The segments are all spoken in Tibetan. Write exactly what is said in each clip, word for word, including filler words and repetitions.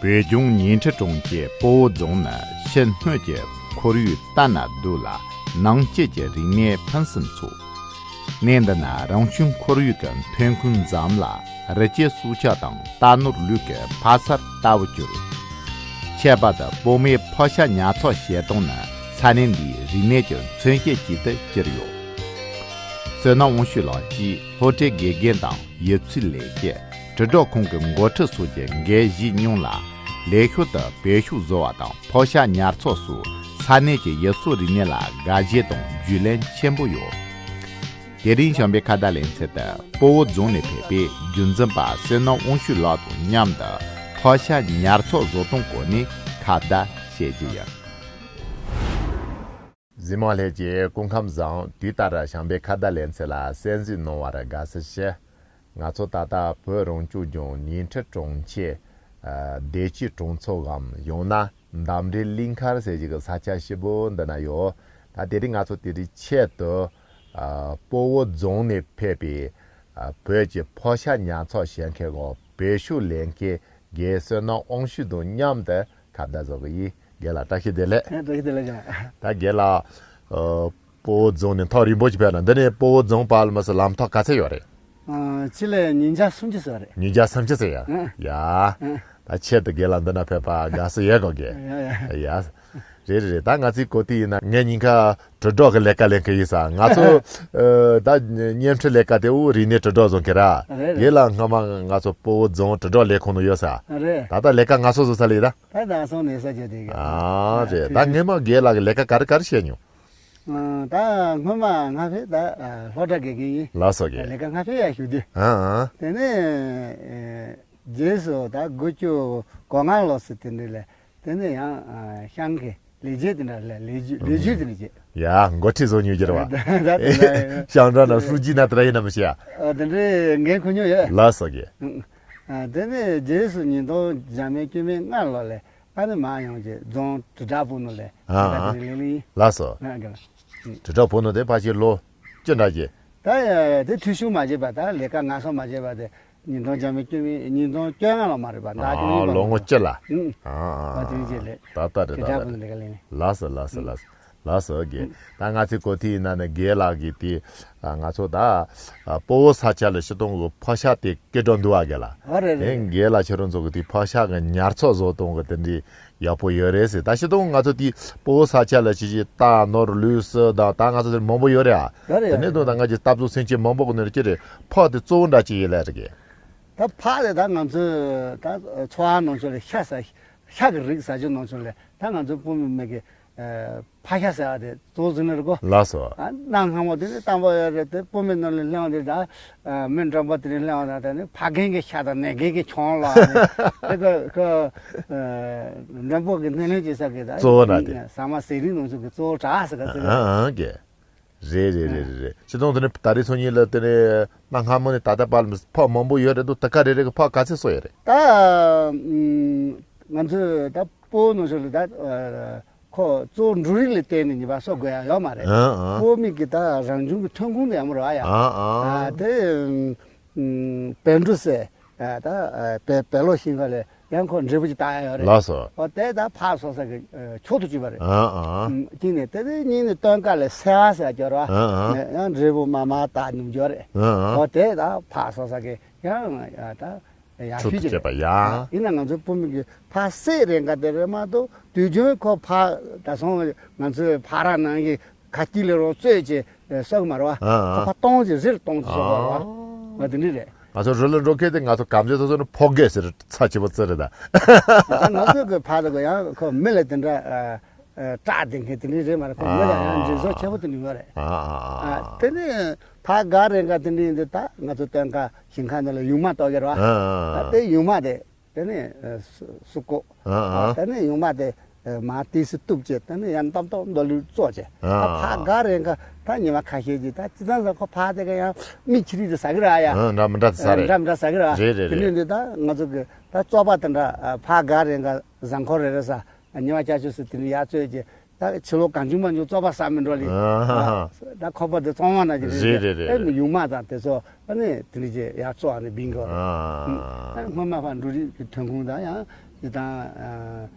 བོད་ལྗོངས་ཉིང་ཁྲི་གྲོང་ཁྱེར་སྤོ་བོ་རྫོང་ནི་ཕྱི་སྣོད་ཀྱི་ཁོར་ཡུག་ལྟ་ན་སྡུག་ལ། ནང་སྐྱིད་ཀྱི་རིག་གནས་ཕུན་སུམ་ཚོགས། གནས་འདི་ན་རང་བྱུང་ཁོར་ཡུག་གི་ཐོན་ཁུངས་འཛོམས་ལ། རི་སྐྱེས་སྲོག་ཆགས་དང་རྟ་ནོར་ལུག་གི་ཕ་སར་ལྟ་བུར་གྱུར། ཁྱད་པར་དུ་སྤོ་མོའི་ཕོ་ཤ་ཉར་ཚགས་བྱེད་སྟངས་ནི་ས་གནས་འདིའི་རིག་གནས་ཀྱི་མཚོན་བྱེད་ཅིག་ཏུ་གྱུར་ཡོད། བསོད་ནམས་དབང་ཕྱུག་ལགས་ཀྱིས་སློབ་གྲྭའི་དགེ་རྒན་དང་ཡུལ་ཚོའི་ལས་བྱེད། དྲིལ་སྒྲོག་ཁང་གི་འགོ་ཁྲིད་སོགས་ཀྱི་འགན་བཞེས་མྱོང་ལ། ལེགས་ཤོམ་དུ་བོད་ཕྱུགས་བཟོ་བ་དང་ཕོ་ཤ་ཉར་ཚགས་སོགས་ས་གནས་ཀྱི་ཡུལ་སྲོལ་རིག་གནས་ལ་དགའ་ཞེན་དང་རྒྱུས་ལོན་ཆེན་པོ་ཡོད། དེ་རིང་བྱམས་པའི་ཁ་བརྡ་ལེ་ཚན་དུ་སྤོ་བོ་རྫོང་ནས་ཕེབས་པའི་རྒྱུན་འཛིན་པ་བསོད་ནམས་དབང་ཕྱུག་ལགས་དང་མཉམ་དུ་ཕོ་ཤ་ཉར་ཚགས་བཟོ་སྟངས་སྐོར་ནས་ཁ་བརྡ་བྱེད་རྒྱུ་ཡིན། གཟིགས་མོ་ལྷན་རྒྱས་སྐུ་ཁམས་བཟང་། དུས་ལྟར་བྱམས་པའི་ཁ་བརྡ་ལེ་ཚན་ལ་གསན་གཟིགས་གནང་བར་དགའ་བསུ་ཞུ། ང་ཚོ་ད་ལྟ་བོད་རང་སྐྱོང་ལྗོངས་ཉིང་ཁྲི་གྲོང་ཁྱེར་བདེ་སྐྱིད་གྲོང་ཚོའམ་ཡང་ན་འདམ་རའི་གླིང་མཁར་ཟེར་གྱི་གི་ས་ཆ་ཞིག་པོ་འདི་ན་ཡོད། ད་དེ་རིང་ང་ཚོ་དེ་རིང་ཆེད་དུ་སྤོ་བོ་རྫོང་ནས་ཕེབས་པའི་བོད་ཀྱི་ཕོ་ཤ་ཉར་ཚགས་བྱེད་མཁན་གྱི་བོད་ཕྱུགས་ལས་མཁན་རྒན་བསོད་ནམས་དབང་ཕྱུག་དང་མཉམ་དུ་ཁ་བརྡ་བཟོ་གི་ཡིན། རྒན་ལགས་བཀྲ་ཤིས་བདེ་ལེགས། ཨ། བཀྲ་ཤིས་བདེ་ལེགས་ཀྱང་། ད་རྒན་ལགས། ཨ། སྤོ་བོ་རྫོང་ནས་ཐག་རིང་པོ་ཞིག་ཕེབས་ན། འདི་ནས་སྤོ་བོ་རྫོང་བར་ལ་མ་ཟད་ལམ་ཐག་ག་ཚད་ཡོད་རེད། ཨ། ཕྱི་ལ་ཉིས་བརྒྱ་སུམ་ཅུ་ཙམ་རེད། ཉིས་བརྒྱ་སུམ་ཅུ་ཙམ་ཡ། ཨ། ཡ། ཨ། ད་ཆེད་དུ་རྒན་ལགས་འདི་ན་ཕེབས་པ་དགའ་བསུ་ཡོད་གོ་རྒན། ཡ་ཡ། ཡ། རེད་རེད་རེད། ད་ང་ཚོའི་གོ་ཐོས་ཡིན་ན་ངས་ཉིན་ཁ་དྲིལ་སྒྲོག་གི་ལས་ཀ་ལས་མཁན་ཡིན་ས། ང་ཚོ་ཨ། ད་བརྙན་འཕྲིན་ལས་ཀ་དེ་འོ་རིག་གནས་དྲིལ་སྒྲོག་བཟོ་མཁན་ར། རེད་རེད། རྒན་ལགས་སྔ་མ་ང་ཚོ་སྤོ་བོ་རྫོང་དྲིལ་སྒྲོག་ལས་ཁུངས་ནང་ཡོད་ས། རེད། ད་ལྟ་ལས་ཀ་སྔ་སོ་བཟོ་ས་ལ་ཡིན་ད། ད་ད་སོང་ནས་ས་ཆ་དེ་ག་ཨ། རེད། ད་སྔས་མ་རྒན་ལགས་ཀྱི་ལས་ཀ་ག་རེ་ག་རེ་བྱས་མྱོང་། ཨ། ད་སྔོན་མ་ང་ཕེབས་ད་སློབ་གྲྭ་དགེ་རྒན་ཡིན། ལགས་སོ་རྒན། ལས་ཀ་ང་ཕེབས་ཡ་ཞུ་དུས། ཨ་ཨ། དེ་ནས་ཨེ། རྗེས་སུ་ད་དགུ་བཅུ་གོ་ལྔ་ལོ་ཟེར་དེ་འདྲ་ལས། དེ་ནས་ཡང་ཨ། ཤང་གི་ལས་བྱེད་དེ་འདྲ་ལས་ལས་བྱེད་ལས་བྱེད་དེ་འདྲ་བྱས། ཡ། འགོ་ཁྲིད་བཟོ་མྱོང་རྒྱུ་རེད་བ། ད་ད་དེ་འདྲ་ཤང་ཀྲང་ན་ཧྲུའུ་ཅི་ན་དེ་འདྲ་ཡིན་ན་མི་ཤེས་ཡ། ཨ། དེ་འདྲའི་འགན་འཁུར་མྱོང་ཡོད། ལགས་སོ་རྒན། ཨ། དེ་ནས་རྗེས་སུ་ཉིས་སྟོང་བརྒྱ་མེད་བཅུ་མེད་ལྔ་ལོ་ལས། ཨ་ནི་མ་ཡོང་རྗེས་རྫོང་དྲིལ་བསྒྲགས་པུའུ་ནང་ལས་ཨ་ཨ། ད་ལྟ་དེ་ནས་ལས་ལས་ཡིན། ལགས་སོ། ཨ། རྒན་ལགས། དྲིལ་བསྒྲགས་པུའུ་ནང་དེ་ཕལ་ཆེར་ལོ་བཅུ་འདྲ་རྗེས། ད་ཡ་དེ་འཐུས་ཤོར་མ་བྱས་པ། ད་ལས་ཀ་ངལ་གསོ་མ་བྱས་པ་དེ་ཉིས་སྟོང་བརྒྱ་མེད་བཅུ་མེད་ཉིས་སྟོང་བཅོ་ལྔ་ལོ་མ་རེད་པ། ཟླ་བཅུ་གཉིས་ཨ། པ་ལོ་ངོ་བཅུ་ལ། ཨ་ཨ། ཨ། དེ་རྗེས་ལས་ད་ལྟ་རེད། དྲིལ་བསྒྲགས་པུའུ་ནང་ལས་ཀ་ལས་ལས། ལགས་སོ་ལགས་སོ་ལགས་སོ། ལགས་སོ་རྒན། ད་ང་ཚོའི་གོ་ཐོས་ཡིན་ན་ནི་རྒན་ལགས་ཀྱིས་དེ་ང་ཚོ་ད་སྤོ་བོ་ས་ཆ་ལ་སྤྱིར་བཏང་གི་ཕོ་ཤ་དེ་སྐྱེ་འགྲོ་འདུག་ཨ་རྒན་ལགས། ཨ་རེད་རེད། དེ་རྒན་ལགས་ཁྱེད་རང་ཚོ་གི་དེ་ཕོ་ཤ་གི་ཉར་ཚགས་བཟོ་སྟངས་གི་དེ་འདྲའི་ཡག་པོ་ཡོད་རེད་ཟེར། ད་སྤྱིར་བཏང་ང་ཚོ་དེ་སྤོ་བོ་ས་ཆ་ལ་ཅི་ཅི་རྟ་ནོར་ལུག་སུ་དང་ད་ང་ཚོ་དེ་མང་པོ་ཡོད་རེད་ཨ། ཡོད་རེད། དེ་ནས་དུ་ད་ང་ཚོའི་འཐབ་རྩོད་སེམས་ཅན་མང་པོ་གི་ནང་ནས་ཅི་རེད། ཕག་དེ་གཙོ་བོ་འདྲ་ཅིག་ཡིན་ལེ་རེད་གི། ད་ཕག་དེ་ད་ང་ཚོའི་ད་འཚོ་བ་ནང་ཆོས་ལ་ཤ་ཟ། ཤ་གི་རིགས་ཟ་རྒྱུ་ནང་ཆོས་ལ་ད་ང་ཚོའི་སྤོ་མི་མི་གི་ཨ། ཕག་ཤ་ཟ་བ་དེ་གཙོ་བོ་ཟིན་ནི་རེད་གོ། ལགས་སོ། ཨ། གནའ་སྔ་མོ་དེ་ནས་དང་པོ་ཡོད་རེད། དེ་སྤོ་མི་ནང་ལ་སླེབས་དེ་ད་ཨ། མི་མགྲོན་པོ་དེ་ནས་སླེབས་དེ་ད་ནི་ཕ་རྒན་གྱི་ཤ་དང་ནད་རྒན་གྱི་ཆང་ལ་ནི་དེ་ཁོ་ཁོ་ཨ། མགྲོན་པོ་གི་སྣེ་ལེན་བྱེད་ས་གི་ད་གཙོ་བོ་ར་དེ། ཟ་མ་ཟས་རིགས་ནང་ཆོས་ཀྱི་གཙོ་བོ་གྲགས་ཟེར་ག་ཟེར་གི། ཨ་ཨ་གི། རེད་རེད་རེད་རེད་རེད། སྤྱིར་བཏང་དེ་ནི་ད་རེས་ཚོ་གཉིས་ལ་དེ་ནི་གནའ་སྔ་མོ་ནས་ད་ལྟ་བར་ལ་ཕག་མང་པོ་ཡོད་རེད་འདུག། ད་ག་རེ་རེ་གི་ཕག་ག་ཚད་སོ་ཡོད་རེད། ད་ཨ། ང་ཚོས་ད་སྤོ་བོ་ནང་ཆོས་ལ་ད་ཨ། ཁོ་གཙོ་བོ་འབྲུ་རིགས་ལ་བརྟེན་ནས་ཉེས་པ་གསོ་དགོས་ཡ་ཡོད་མ་རེད། ཨ་ཨ། སྤོ་མི་གི་ད་རང་བྱུང་གི་ཐོན་ཁུངས་དེ་ཡག་མོ་རེད་བ་ཡ། ཨ་ཨ། ཨ། དེ་ཨ། བལ་འབྲུ་ཟེར། ཨ། ད་ཨ། བལ་བལ་ལོ་ཤིང་ཁ་ལས་ཡང་ཁོ་འབྲས་བུ་ཅིག་བཏགས་ཡ་ཡོད་རེད། ལགས་སོ། ཨོ་དེ་ད་ཕག་གསོ་ས་གི་ཨ། མཆོག་ཏུ་གྱུར་པ་རེད། ཨ་ཨ། གཅིག་ནས་དེ་ནས་གཉིས་ནས་སྟོན་ཁ་ལས་སེ་བ་ཟེར་ཡ་ཡོད་རེད་བ། ཨ་ཨ། ཡང་འབྲས་བུ་མ་མ་བཏགས་ནུབ་ཡོད་རེད། ཨ་ཨ། ཨོ་དེ་ད་ཕག་གསོ་ས་གི་ཡང་ཨ། ད། ཡག་ཤོས་ཅིག་རེད། ཡིན་ན་ང་ཚོའི་སྤོ་མི་གི་ཕག་བསད་རན་ག་དེ་རེད་མ་གཏོགས་དུས་རྒྱུན་ཁོ་ཕག་ད་སོང་ང་ཚོའི་ཕག་ར་ནང་གི་ཁ་སྐྱིད་ལས་རོགས་རྩོད་ཅིག་གསོད་གི་མ་རེད་བ། ཨ་ཨ། ཁོ་ཕག་སྟོང་ཅིག་རི་ལ་སྟོང་ཅིག་གསོད་གི་རེད་བ། ང་དེ་འདྲ་རེད། ང་ཚོ་རི་ལ་འགྲོ་མཁན་དེ་ང་ཚོ་གམ་ཚོད་ཚོ་ཚོ་ནི་ཕོ་རྒོད་ཟེར་ཚ་ཆེ་པོ་ཙི་རེད་ད། ད་ང་ཚོ་གི་ཕག་དེ་གོ་ཡང་ཁོ་མི་ལ་དེ་འདྲ་སྐྲག་བསྡད་མཁན་དེ་འདྲ་རེད་མ་རེད། ཁོ་མི་ལ་ཡང་འདྲེ་བཟོ་ཆེ་པོ་དེ་འདྲ་ཡོད་རེད། ཨ་ཨ། དེ་ནས་ཕག་ག་རེ་འགའ་དེ་འདྲ་ཡིན་དུས་ད་ང་ཚོ་སྟོན་ཁ་ཞིང་ཁ་འདི་ལ་ཡུང་མ་གཏོགས་ཀྱི་རེད་བ། ཨ་ཨ། དེ་ཡུང་མ་དེ་དེ་ནས་སུ་བཀོག་ཨ་ཨ། དེ་ནས་ཡུང་མ་དེ་མ་ཏི་སི་གཏུབ་བྱས་དེ་ནས་ཡང་ཏོག་ཏོག་མདོ་ལུས་བཙོག་བྱས། ཨ་ཨ། ཕག་ག་རེ་འགའ་ད་ཉི་མ་ཁ་ཤས་ཀྱི་ད་ཅི་ཙང་ཟེར་ཁོ་ཕག་དེ་ག་ཡང་མི་ཁྱི་རིགས་དེ་ཟ་གི་རེད་ཡ། ཨ་འདྲ་མི་འདྲ་དེ་ཟ་རེད། འདྲ་མི་འདྲ་ཟ་གི་རེད། རེད་རེད་དེ་རེད། ནས་འདི་ད་ང་ཚོ་གི་ད་བཙོག་པ་དེ་འདྲ་ཕག་ག་རེ་འགའ་ཟ་འཁོར་རེ་རེ་ཟ། ཉི་མ་བརྒྱད་ཅུ་ཙམ་དེ་འདྲ་ཡར་བཙོས་རྗེས། ད་ཕྱི་ལོ་གང་བྱུང་མང་བྱུང་བཙོག་པ་ཟ་མི་འགྲོ་ལེ། ཨ་ཧ། ད་ཁོག་པ་དེ་བཙོག་མ་ན་གི་རེད། རེད་རེད་རེད། ཨེ་མི་ཡུག་མ་དང་དེ་ཚོ་ཨ་ནི་དེ་འདྲ་ཅིག་ཡར་བཙོག་ཨ་ནི་བིང་གི། ཨ། ཨ་སྔོན་མ་ཕར་འབྲུ་རིགས་ཀྱི་ཐོན་ཁུངས་དང་ཡང་ཅི་དང་།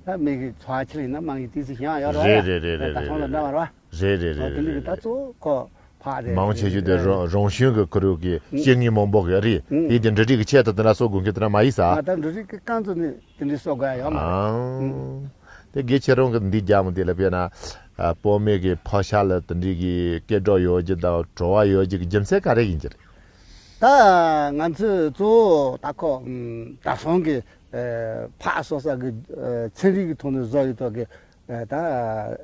ད་མི་གི་འཚོ་བ་ཆེ་ལ་ཡིན་ན་དམངས་ཀྱི་ཏི་སི་ཞིང་ཡང་ཡོད་རེད། རེད་རེད་རེད། ད་ཐོང་ལ་འདྲ་བ་རེད་བ། རེད་རེད་རེད། དེ་འདྲ་གི་ད་གཙོ་བོ་ཁོ་ཕག་དེ་མང་ཆེ་ཤོས་དེ་རང་རང་བྱུང་གི་ཁོར་ཡུག་གི་ཨུ། སྐྱེ་དངོས་མང་པོ་གི་རེད། ཨུ། དེ་དེ་འབྲུ་རིགས་ཀྱི་ཆེད་དུ་དེ་འདྲ་གསོ་དགོས་མཁན་དེ་འདྲ་མ་ཡིན་ས། ང་ད་འབྲུ་རིགས་ཀྱི་རྐང་བཙུགས་ནས་དེ་འདྲའི་གསོ་དགོས་ཡ་ཡོད་མ་རེད། ཨང་། དེ་དགེ་ཁྱེད་རང་གི་འདི་རྒྱ་མོ་དེ་ལ་དཔེར་ན། ཨ། བོད་མི་གི་ཕོ་གཤའ་ལ་དེ་འདྲའི་གི་སྐྱེ་འགྲོ་ཡོད་རྒྱུ་དང་བྲོ་བ་ཡོད་རྒྱུ་གི་རྒྱུ་མཚན་ག་རེ་ཡིན་གྱི་རེད། ད་ང་ཚོས་གཙོ་བོ་ད་ཁོ་ཨམ་ད་སོང་གི་ཨ་ཕག་གསོ་ས་གི་ཨ་ཚན་རིག་གི་ཐོག་ནས་བཟོ་ཡོད་ཐོག་གི་ཨ་ད་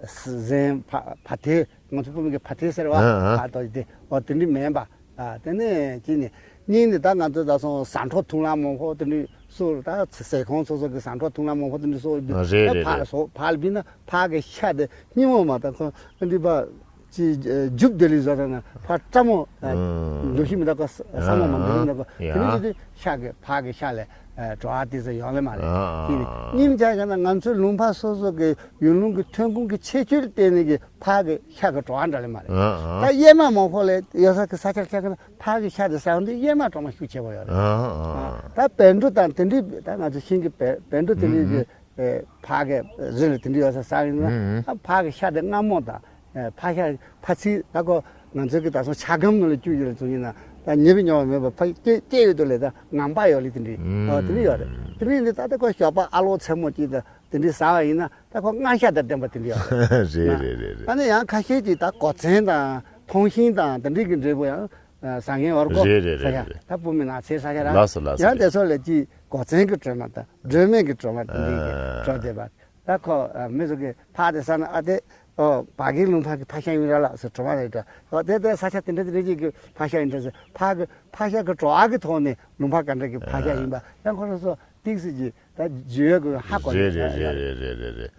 གཟན་ཕག་ཕག་ཐེ། ང་ཚོ་བོད་མི་གི་ཕག་ཐེ་ཟེར་བ། ཨ་ཨ། ཕག་དོ་དེ་འོ་དེ་འདྲ་མིན་པ། ཨ་དེ་ནས་གཅིག་ནས་གཉིས་ནས་ད་ང་ཚོ་ད་སོང་ཟ་འཕྲོག་ཐུང་ལ་མང་པོ་དེ་འདྲ་སོ་ད་ཟས་ཁང་སོ་སོ་གི་ཟ་འཕྲོག་ཐུང་ལ་མང་པོ་དེ་འདྲ་སོ་ཨ་རེད་རེད་ཕག་རེད། སོ་ཕག་ལ་བིན་ན་ཕག་གི་ཤ་དེ་སྙི་མོ་མ་ད་ཁོ་འདི་པ། ཅི་རྒྱུག་དེ་ལས་བཟོ་ད་ན་ཕ་བཀྲ་མོ། ཨ། འདུ་ཤེས་མི་འདུག་ག་ས་ས་མོ་མ་འདུ་ཤེས་མི་འདུག་ག་དེ་ནི་ཨ་ཅི་དེ་ཤ་གི་ཕག་གི་ཤ་ལས་ཨ་བྲོ་བ་དེ་ཚོ་ཡོང་ལེ་མ་རེད། ཨ་ཨ། དེ་ནི་སྙིང་རྗེ་ག་ན་ང་ཚོའི་ལུང་པ་སོ་སོ་གི་ཡུལ་ལུང་གི་ཐོན་ཁུངས་ཀྱི་ཁྱད་ཆོས་ལ་བརྟེན་ནས་གི་ཕག་གི་ཤ་གི་བྲོ་བ་འདྲ་ལེ་མ་རེད། ཨ་ཨ། ད་གཡེར་མ་མང་པོ་ལས་ཡོད་ས་གི་ས་ཆར་ཆ་གི་ན་ཕག་གི་ཤ་དེ་ཟ་འདི་གཡེར་མ་གྲོག་མ་ཤུགས་ཆེ་བོ་ཡོད་རེད། ཨ་ཨ། ད་བཻ་ཌཱུརྱ་དང་དེ་འདྲའི་ད་ང་ཚོ་ཤིང་གི་བཻ་བཻ་ཌཱུརྱ་དེ་འདྲའི་གི་ཨེ་ཕག་གི་རི་ལ་དེ་འདྲ་ཡོད་ས་ས་ཡིན་ན་ཨ་ཕག་གི་ཤ་དེ་མངར་མོ་དང་ཨེ་ཕག་ཤ་ཕ་ཚིལ་ད་ཁོ་ང་ཚོའི་གི་ད་སོང་ཆ་སྒམ་ནང་ལ་བཅུག་ཡོད་ལ་བཙུགས་ཡིན་ན་ད་ཉེ་བའི་ཉོ་བ་མེད་པ་ཕ་སྐྱེ་སྐྱེ་ཡོད་དོ་ལས་ད་ངང་པ་ཡོད་ལི་དེ་འདྲ་ཨ་དེ་འདྲ་ཡོད་རེད། དེ་འདྲ་ཡིན་དུས་ད་ལྟ་ཁོ་ཞོགས་པ་ཨ་ལོ་མཚན་མོ་གཅིག་ད་དེ་འདྲ་ཟ་བ་ཡིན་ན་ད་ཁོ་མངར་ཤ་དང་ལྡན་པ་དེ་འདྲ་ཡོད་རེད། རེད་རེད་རེད་རེད། ཨ་ནི་ཡང་ཁ་ཤས་ཀྱིས་ད་གོ་ཚན་དང་ཐོང་ཤིང་དང་དེ་འདྲ་གི་འབྲས་བུ་ཡང་ཟ་མཁན་ཡོད་རེད་གོ་རེད་རེད་ས་ཡ་རེད་རེད། ད་བུ་མི་ནག་ཚལ་ས་ཡ་ར་ལགས་སོ་ལགས་སོ་ཡང་དེ་ཚོ་ལས་ཀྱི་གོ་ཚན་གྱི་སྒྲོལ་མ་དང་སྒྲོལ་མའི་གི་སྒྲོལ་མ་དེ་འདྲའི་གི་ཨ་སྒྲོལ་བསྡད་པ། ད་ཁོ་ཨ་མི་ཚོ་གི་ཕག་དེ་ཟ་ན་ཨ་དེ་ཨོ་བ་གི་ལུང་ཕག་གི་ཕག་ཤ་ཡིན་ར་ལགས་ཟེར་དྲི་བ་རེད་དྲ། ཨོ་དེ་དེ་ས་ཆ་དེ་འདྲ་དེ་འདྲ་ཅིག་གི་ཕག་ཤ་ཡིན་དྲ་ཟེར་ཕག་གི་ཕག་ཤ་གི་བྲོ་བ་གི་ཐོག་ནས་ལུང་ཕག་ག་འདྲ་གི་ཕག་ཤ་ཡིན་པ་ཡང་ཁོ་རང་ཚོ་ཏིག་སི་གི་ད་བརྗོད་ཡོད་གི་ཧ་གོ་རེད་ཡོད་རེད་རེད་རེད་རེད་རེད།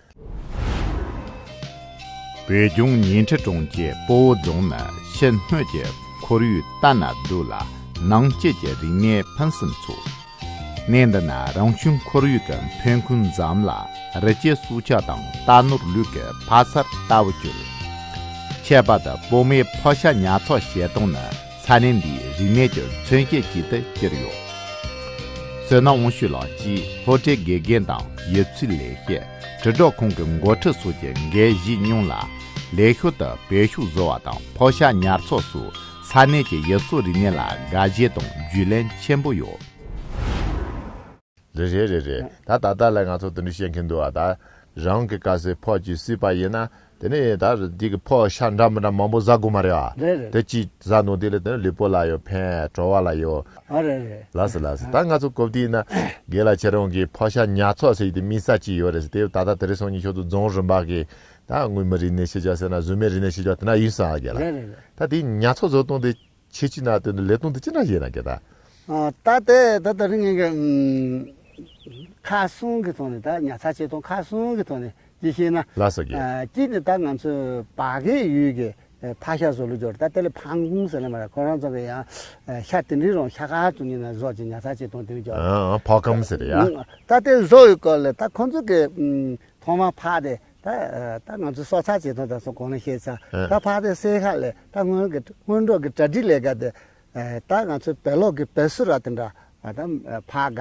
བོད་ལྗོངས་ཉིང་ཁྲི་གྲོང་ཁྱེར་སྤོ་བོ་རྫོང་ནི་ཕྱི་སྣོད་ཀྱི་ཁོར་ཡུག་ལྟ་ན་སྡུག་ལ་ནང་སྐྱིད་ཀྱི་རིག་གནས་ཕུན་སུམ་ཚོགས། གནས་འདི་ན་རང་བྱུང་ཁོར་ཡུག་གི་འཕེན་ཁུངས་འཛོམས་ལ་རི་སྐྱེས་སྲོག་ཆགས་དང་རྟ་ནོར་ལུག་གི་ཕ་སར་ལྟ་བུ་གྱུར། ཁྱད་པར་དུ་སྤོ་མོའི་ཕོ་ཤ་ཉར་ཚགས་བྱེད་སྟངས་ནི་ས་གནས་འདིའི་རིག་གནས་ཀྱི་མཚོན་བྱེད་ཅིག་ཏུ་གྱུར་ཡོད། བསོད་ནམས་དབང་ཕྱུག་ལགས་ཀྱིས་སློབ་གྲྭའི་དགེ་རྒན་དང་ཡུལ་ཚོའི་ལས་བྱེད། དྲིལ་སྒྲོག་ཁང་གི་འགོ་ཁྲིད་སོགས་ཀྱི་འགན་བཞེས་མྱོང་ལ། ལེགས་ཤོམ་དུ་བེད་སྤྱོད་བཟོ་བ་དང་ཕོ་ཤ་ཉར་ཚགས་སོགས་ས་གནས་ཀྱི་ཡུལ་སྲོལ་རིག་གནས་ལ་དགའ་ཞེན་དང་རྒྱུས་ལོན་ཆེན་པོ་ཡོད། རེད་རེད་རེད་རེད། ད་ད་ལྟ་ལ་ང་ཚོ་དེ་འདྲ་བཤད་མཁན་འདུག་བ། ད་རང་གི་ག་ཚོད་ཕོ་གཅིག་གསོས་པ་ཡིན་ན། དེ་ནས་ད་འདི་གི་ཕོ་ཤ་འདྲ་མི་འདྲ་མང་པོ་ཟ་དགོས་མ་རེད་བ། རེད་རེད། དེ་གཅིག་ཟ་ནོ་དེ་ལས་དེ་ནས་ལུས་པོ་ལ་ཡོད་ཕན་བྲོ་བ་ལ་ཡོད། ཨ་རེད་རེད། ལགས་སོ་ལགས་སོ། ད་ང་ཚོ་གོ་བདེ་ཡིན་ན་རྒན་ལགས་ཁྱེད་རང་གིས་ཕོ་ཤ་ཉར་ཚགས་ཟེར་ཡི་དེ་དམིགས་བསལ་གཅིག་ཡོད་རེད་ཟེར། དེ་ད་ལྟ་དེ་རིང་སང་ཉིན་ཁྱོད་ཚོ་རྫོང་རིམ་པ་གི་ད་དངུལ་མི་རིག་གནས་ཤེས་བྱ་ཟེར་ན་བཟོ་མའི་རིག་གནས་ཤེས་བྱ་དེ་ན་ཡིན་ས་རྒན་ལགས། རེད་རེད་རེད། ད་དེ་ཉར་ཚགས་བཟོ་སྟངས་དེ་ཁྱེད་ཀྱི་ན་དེ་ལས་སྟངས་དེ་ཅི་འདྲ་ཡིན་ན་རྒན་ད། ཨ། ད་ལྟའི་ད་ལྟ་རིང་ངེད་ཀྱི་ཨམ། ཁག་གསུམ་གྱི་ཐོག་ནས་ད་ཉར་ཚགས་བྱེད་སྟངས་ཁག་གསུམ་གྱི་ཐོག་ནས་ཅིག་བཤད་ན། ལགས་སོ་རྒན། ཨ། གཅིག་ནི་ད་ང་ཚོའི་བ་གའི་ཡུལ་གྱི་ཨ་ཕག་ཤ་བཟོ་ལུགས་སྦྱོར་ད་དེ་ལ་ཕག་ཁམ་ཟེར་ལ་མ་རེད། ཁོ་རང་ཚོ་གི་ཡང་ཨ་ཤ་དེ་འདྲའི་རང་ཤ་ཁ་བཙུགས་ནས་ན་བཟོ་ཅིག་ཉར་ཚགས་བྱེད་སྟངས་དེ་འདྲ་སྦྱོར། ཨ། ཕག་ཁམ་ཟེར་ཡ། ཨ། ད་དེ་བཟོ་ཡི་སྐོར་ལ་ད་ཁོང་ཚོ་གི་ཨམ། ཐོག་མར་ཕག་དེ་ད་ད་ང་ཚོ་སྲོག་ཆགས་བྱེད་སྟངས་དང་སོགས་གོང་ལ་བཤད་ཚར། ཨ། ད་ཕག་དེ་བསད་ཁ་ལས་ད་སྔོན་གྱི་སྔོན་འགྲོ་གི་གྲ་སྒྲིག་ལས་ཀ་དེ་ཨ་ད་ང་ཚོ་བེ་ལོག་གི་བེ་སུ་ར་དེ་འདྲ་ཨ་ད་ཕག་ག་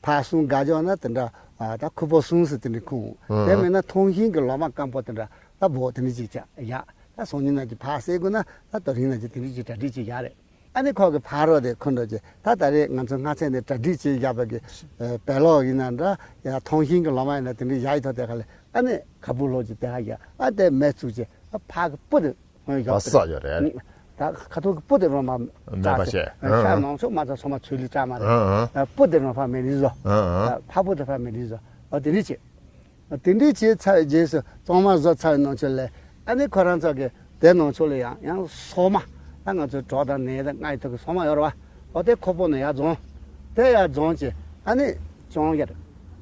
ཕག་ཟུང་ག་འཇོག་ན་དེ་འདྲ་ཨ་ད་ཁུ་པོ་ཟུང་ཟེར་དེ་འདྲ་ཁུངས། ཨ། དེ་མིན་ན་ཐོང་ཤིང་གི་ལོ་མ་སྐམ་པོ་དེ་འདྲ་ད་བོ་དེ་འདྲ་ཅིག་བྱ་ཡ། ད་སང་ཉིན་ན་ཅིག་ཕག་བསད་དགོས་ན་ད་དེ་རིང་ན་ཅིག་དེ་འདྲ་ཅིག་གྲ་སྒྲིག་ཅིག་ཡ་རེད། ཨ་ནི་ཁོ་གི་ཕ་རོལ་དེ་ཁོ་འགྲོ་རྗེས་ད་ད་རེས་ང་ཚོ་སྔ་ཚད་ནས་གྲ་སྒྲིག་བྱེད་བཞག་པ་གི་ཨ་བེ་ལོག་ཡིན་ན་འདྲ་ཡ་ཐོང་ཤིང་གི་ལོ་མ་ཡིན་ན་དེ་འདྲའི་ཡ་ཡི་ཐོག་དེ་ཁ་ལས་ཨ་ནི་ཁ་སྤུ་ལོག་ཅིག་དེ་ཧ་ཡ་ཨ་དེ་མེ་བཙུགས་རྗེས་ཨ་ཕ་གི་སྤུ་དེ་ཧོན་ཡོག་པ་སག་ཡོད་རེད། ད་ཁ་ཐུག་གི་སྤུ་དེ་རོ་མ་མེད་པ་བྱས། ཤ་ནང་ཚོ་མ་ཚ་ཚོ་མ་ཚོས་ལི་ཀྲ་མ་རེད། སྤུ་དེ་རོ་ཕ་མེ་ལི་བཟོ། ཕ་སྤུ་དེ་ཕ་མེ་ལི་བཟོ། ཨ་དེ་འདྲའི་བྱེད། དེ་འདྲའི་བྱས་ཚར་བའི་རྗེས་སུ་གཙང་མ་བཟོ་ཚར་བའི་ནང་ཆོས་ལས་ཨ་ནི་ཁོ་རང་ཚོ་གི་དེ་ནང་ཆོས་ལ་ཡང་ཡང་སོ་མ་ད་ང་ཚོའི་གྲོགས་དང་ནས་དང་ལྔ་ཡི་ཐོག་གི་སོ་མ་ཡོད་རེད་བ། འོ་དེ་ཁོ་པོ་ནས་ཡར་རྫོང་། དེ་ཡར་རྫོང་བྱས་ཨ་ནི་གཅོང་ཡར་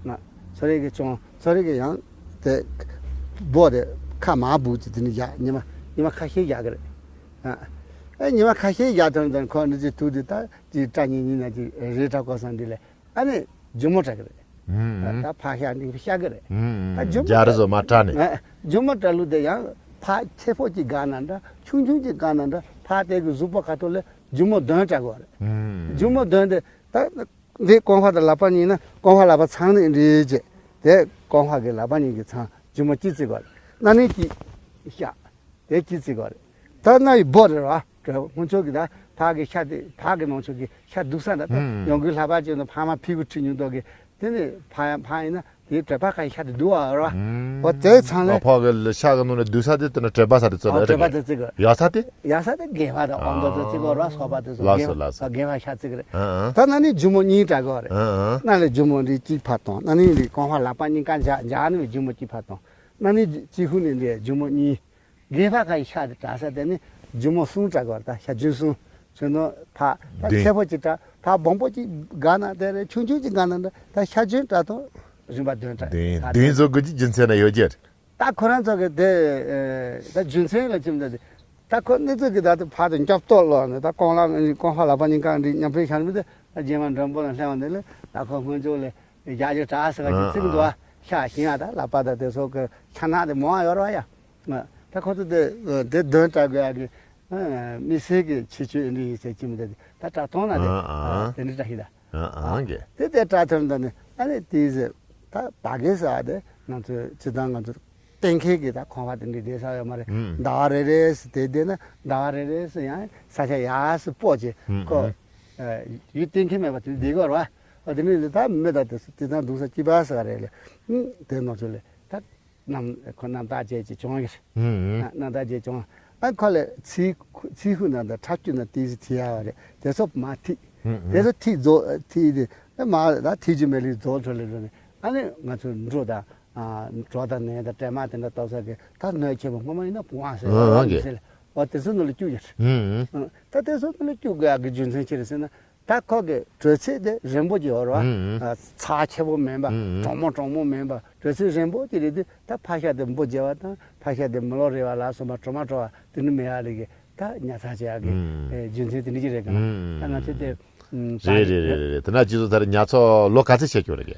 ང་ཚོ་རིགས་ཀྱི་གཅོང་ཚོ་རིགས་ཀྱི་ཡང་དེ་སྦོ་དེ་ཁ་མ་སྦུག་ཅིག་དེ་ནི་ཡ་ཉི་མ་ཉི་མ་ཁ་ཤས་ཡག་གི་རེད། ཨ་ཉི་མ་ཁ་ཤས་ཡག་དོན་དོན་ཁོ་ནི་ཅིག་ཐུག་དུས་ད་ཅིག་སྐྲ་ཉིན་ཉིན་ན་ཅིག་རེད་དྲ་གོ་སང་འདི་ལས། ཨ་ནི་ལྗིད་མོ་དྲག་གི་རེད། ཨུམ། ད་ཕག་ཤ་འདི་ཤ་གི་རེད། ཨུམ། ད་རྒྱུ་མ་རྒྱ་རི་བཟོ་མ་བཀྲ་ནས། ཨ། རྒྱུ་མ་བཀྲ་ལུགས་དེ་ཡང་ཕག་ཆེ་ཕོ་ཅིག་དགའ་ན་འདྲ། ཆུང་ཆུང་ཅིག་དགའ་ན་འདྲ། ཕག་དེ་གི་གཟུགས་པོ་ཁ་ཐོག་ལས་རྒྱུ་མ་གདོན་བཀྲ་དགོས་རེད། ཨུམ། རྒྱུ་མ་གདོན་དེ་ད་འདི་རྐང་པ་དང་ལག་པ་གཉིས་ན་རྐང་པ་ལག་པ་ཚང་ནི་འདྲ་བྱས། དེ་རྐང་པ་གི་ལག་པ་གཉིས་ཀྱི་ཚང་རྒྱུ་མ་གཅིག་བརྩི་དགོས་རེད། སྣ་ནས་གཅིག་ཤ། དེ་གཅིག་བརྩི་དགོས་རེད། ད་སྣ་ཡི་སྦོ་རེད་བ། དེ་སྔོན་ཆད་ཀྱི་ད་ཕག་གི་ཤ་དེ་ཕག་གི་ནང་ཆོས་ཀྱི་ཤ་སྡུག་ས་འདྲ། ད་ཨུམ། ཡང་སྒོས་ལྷག་པ་ཅན་དུ་ཕག་མ་ཕི་གུ་ཁྲི་ཉུང་མདོག་གི། དེ་ནས་ཕག་ཡང་ཕག་ཡིན་ན་དེའི་དྲེག་པ་ཁ་ཡི་ཤ་དེ་སྡུག་བ་རེད་བ། ཨུམ། འོ་དེའི་ཚང་ལས། ཕག་གི་ཤ་གི་ནང་ནས་སྡུག་ས་དེ་དེ་ནས་དྲེག་པ་ས་དེ་ཚོ་ཨོ་ལ་དྲེག་པ་རེད། དེ་བརྩི་དགོས། ཡག་ས་དེ། ཡག་ས་དེ་རྒན་པ་དང་ཨོ་མདོ་ཚོ་བརྩི་དགོས་རེད་བ། སོག་པ་དེ་ཚོ། ལགས་སོ་རྒན་ལགས་སོ། རྒན་པ་ཤ་བརྩི་གི་རེད། ཨ་ཨ། ད་སྣ་ནས་རྒྱུ་མ་གཉིས་བཀྲ་དགོས་རེད། ཨ་ཨ། སྣ་ལས་རྒྱུ་མ་འདི་གཅིག་ཕར་བཏང་། སྣ་ནས་འདི་རྐང་པ་ལག་པ་གཉིས་ཀ་འཇག་འཇག་ནས་རྒྱུ་མ་གཅིག་ཕར་བཏང་། སྣ་ནས་གཅིག་ཧུ་ནས་འདི་རྒྱུ་མ་གཉིས། རྒན་པ་ཁ་ཡི་ཤ་དེ་བཀྲ་ས་དེ་ནི་རྒྱུ་མ་གསུམ་བཀྲ་དགོས་རེད། ད་ཤ་རྒྱུན་གསུམ། བྱས་ན་ཕག་ད་བདུན། ཆེ་ཕོ་ཅིག་བཀྲ། ཕག་སྦོམ་པོ་ཅིག་དགའ་ན་དེ་རེད། ཆུང་ཆུང་ཅིག་དགའ་ན་འདྲ། ད་ཤ་རྒྱུན་བཀྲ་དང་རིམ་པ་བདུན་བཀྲ། བདུན། ད་བདུན་བཟོ་དགོས་ཀྱི་རྒྱུ་མཚན་ན་ཡོད་རྒྱུ་རེད། ད་ཁོ་རང་ཚོ་གི་དེ་ཨེ་ད་རྒྱུ་མཚན་ལ་ཅིག་འདྲ་དེ། ད་ཁོ་གནས་ཚུལ་གི་ད་དེ་ཕག་དེ་སྐྱོབ་ཏོག་ལོག་ནས་ད་རྐང་ལག་རྐང་པ་ལག་པ་གཉིས་ཀ་འདི་མཉམ་འཕེན་བྱ་མི་དེ། ད་རྗེས་མ་མགྲོན་པོ་ལ་སླེབས་པ་འདི་ལས་ད་ཁོ་སྔོན་ཆད་ལས་རྒྱ་ཇོ་གྲགས་ཟེར་བ་ཅིག་བརྩིགས་འདུག་ཨ། ཤ་ཞིམ་ཡ། ད་ལག་པ་ད་དེ་ཚོ་གི་ཆ་ནག་དེ་མང་བ་ཡོད་རེད་བ་ཡ། ད་ཁོ་ཚོ་དེ་དེ་གདོན་བཀྲ་དགོས་ཡ་གི་དམིགས་བསལ་གི་ཁྱད་ཆོས་འདི་ཡིན་ཟེར་གྱི་མི་འདུག། ད་བཀྲ་བཏང་ན་དེ་ཨ་ཨ། དེ་འདྲ་བཀྲ་ཤིག་ད། ཨ་ཨ་གི། དེ་དེ་བཀྲ་ཐོན་ད་ནི་ཨ་ནི་དེ་ཟེར། ད་བ་གེ་ཟེར་བ་དེ་ང་ཚོ་སྤྱིར་བཏང་ང་ཚོ་གཏན་འཁེལ་གྱི་ད་ཁང་བ་དེ་འདྲ་བསྡད་ས་ཡོད་མ་རེད། ཨུམ། ཟླ་བ་རེ་རེ་སུ་དེ་བསྡད་ན་ཟླ་བ་རེ་རེ་སུ་ཡང་ས་ཆ་ཡག་སུ་སྤོ་བྱས། ཨུམ། ཁོ་ཨུམ། ཡུལ་གཏན་འཁེལ་མེད་པ་དེ་བསྡད་ཀྱི་ཡོད་རེད་བ། ཨ་དེ་ནི་ད་མི་ད་དེ་སུ་དེ་དང་སྡུག་ས་སྐྱིད་པ་ཟེར་བ་རེད་ལ། ཨུམ། དེ་ནང་ཚོ་ལས་ད་རྣམ་ཁོ་རྣམ་དག་ཅན་གྱི་གྱོང་གི། ཨུམ། རྣམ་དག་ཅན་གྱོང་། ཨ་ཁོ་ལས་ཚིག་ཚིག་ཧུ་ན་ད་ཁྲག་སྐྱུག་ན་ཏི་སི་ཐི་ཡ་བ་རེད། དེ་ཚོ་མ་ཐིག། ཨུམ། དེ་ཚོ་ཐིག་རྫོགས་ཐིག་དེ་ཨ་མ་ད་ཐིག་རྒྱུ་མེད་ལུགས་རྫོགས་འགྲོ་ལེ་འགྲོ་ནས། ཨ་ནི་ང་ཚོ་འབྲུ་དང་ཨ་གྲོ་དང་ནས་དང་སྲན་མ་དེ་འདྲ་བཏབ་ས་གི་ད་སྣོད་ཆེན་པོ་སྔོན་མ་ཡིན་ན་བུང་བ་ཟེར་ཨ་ཨ་གི་ཟེར་ལ། འོ་དེ་ཚོ་ནང་ལ་སྐྱུག་ཡོད། ཨུམ། ཨ་ད་དེ་ཚོ་ནང་ལ་སྐྱུག་དགོས་ཡག་གི་རྒྱུ་མཚན་ཅི་རེད་ཟེར་ན། ད་ཁོ་གི་དྲོད་ཚད་དེ་རན་པོ་ཅིག་ཡོད་རེད་བ། ཨུམ། ཨ་ཚ་ཆེ་པོ་མིན་པ། ཨུམ། གྲང་མོ་གྲང་མོ་མིན་པ། དྲོད་ཚད་རན་པོ་ཅིག་རེད་དུས་ད་ཕག་ཤ་དེ་འབུ་རྒྱས་པ་དང་ཕག་ཤ་དེ་མི་ལོ་རེ་བ་ལ་སོགས་པ་དྲོ་མ་དྲོ་བ་དེ་འདྲ་མེད་ཡག་ལས་ཀྱི་ད་ཉར་ཚགས་བྱེད་ཡག་གི་ཨུམ། ཨེ་རྒྱུ་མཚན་དེ་འདྲ་ཅིག་རེད་གི་ན། ཨུམ། ད་ང་ཚོས་དེ་ཨུམ་རེད་རེད་རེད་རེད། དེ་ན་ཁྱེད་ཚོ་ད་རེས་ཉར་ཚགས་ལོ་ག་ཚོད་བྱས་བྱུང་རེད་གི།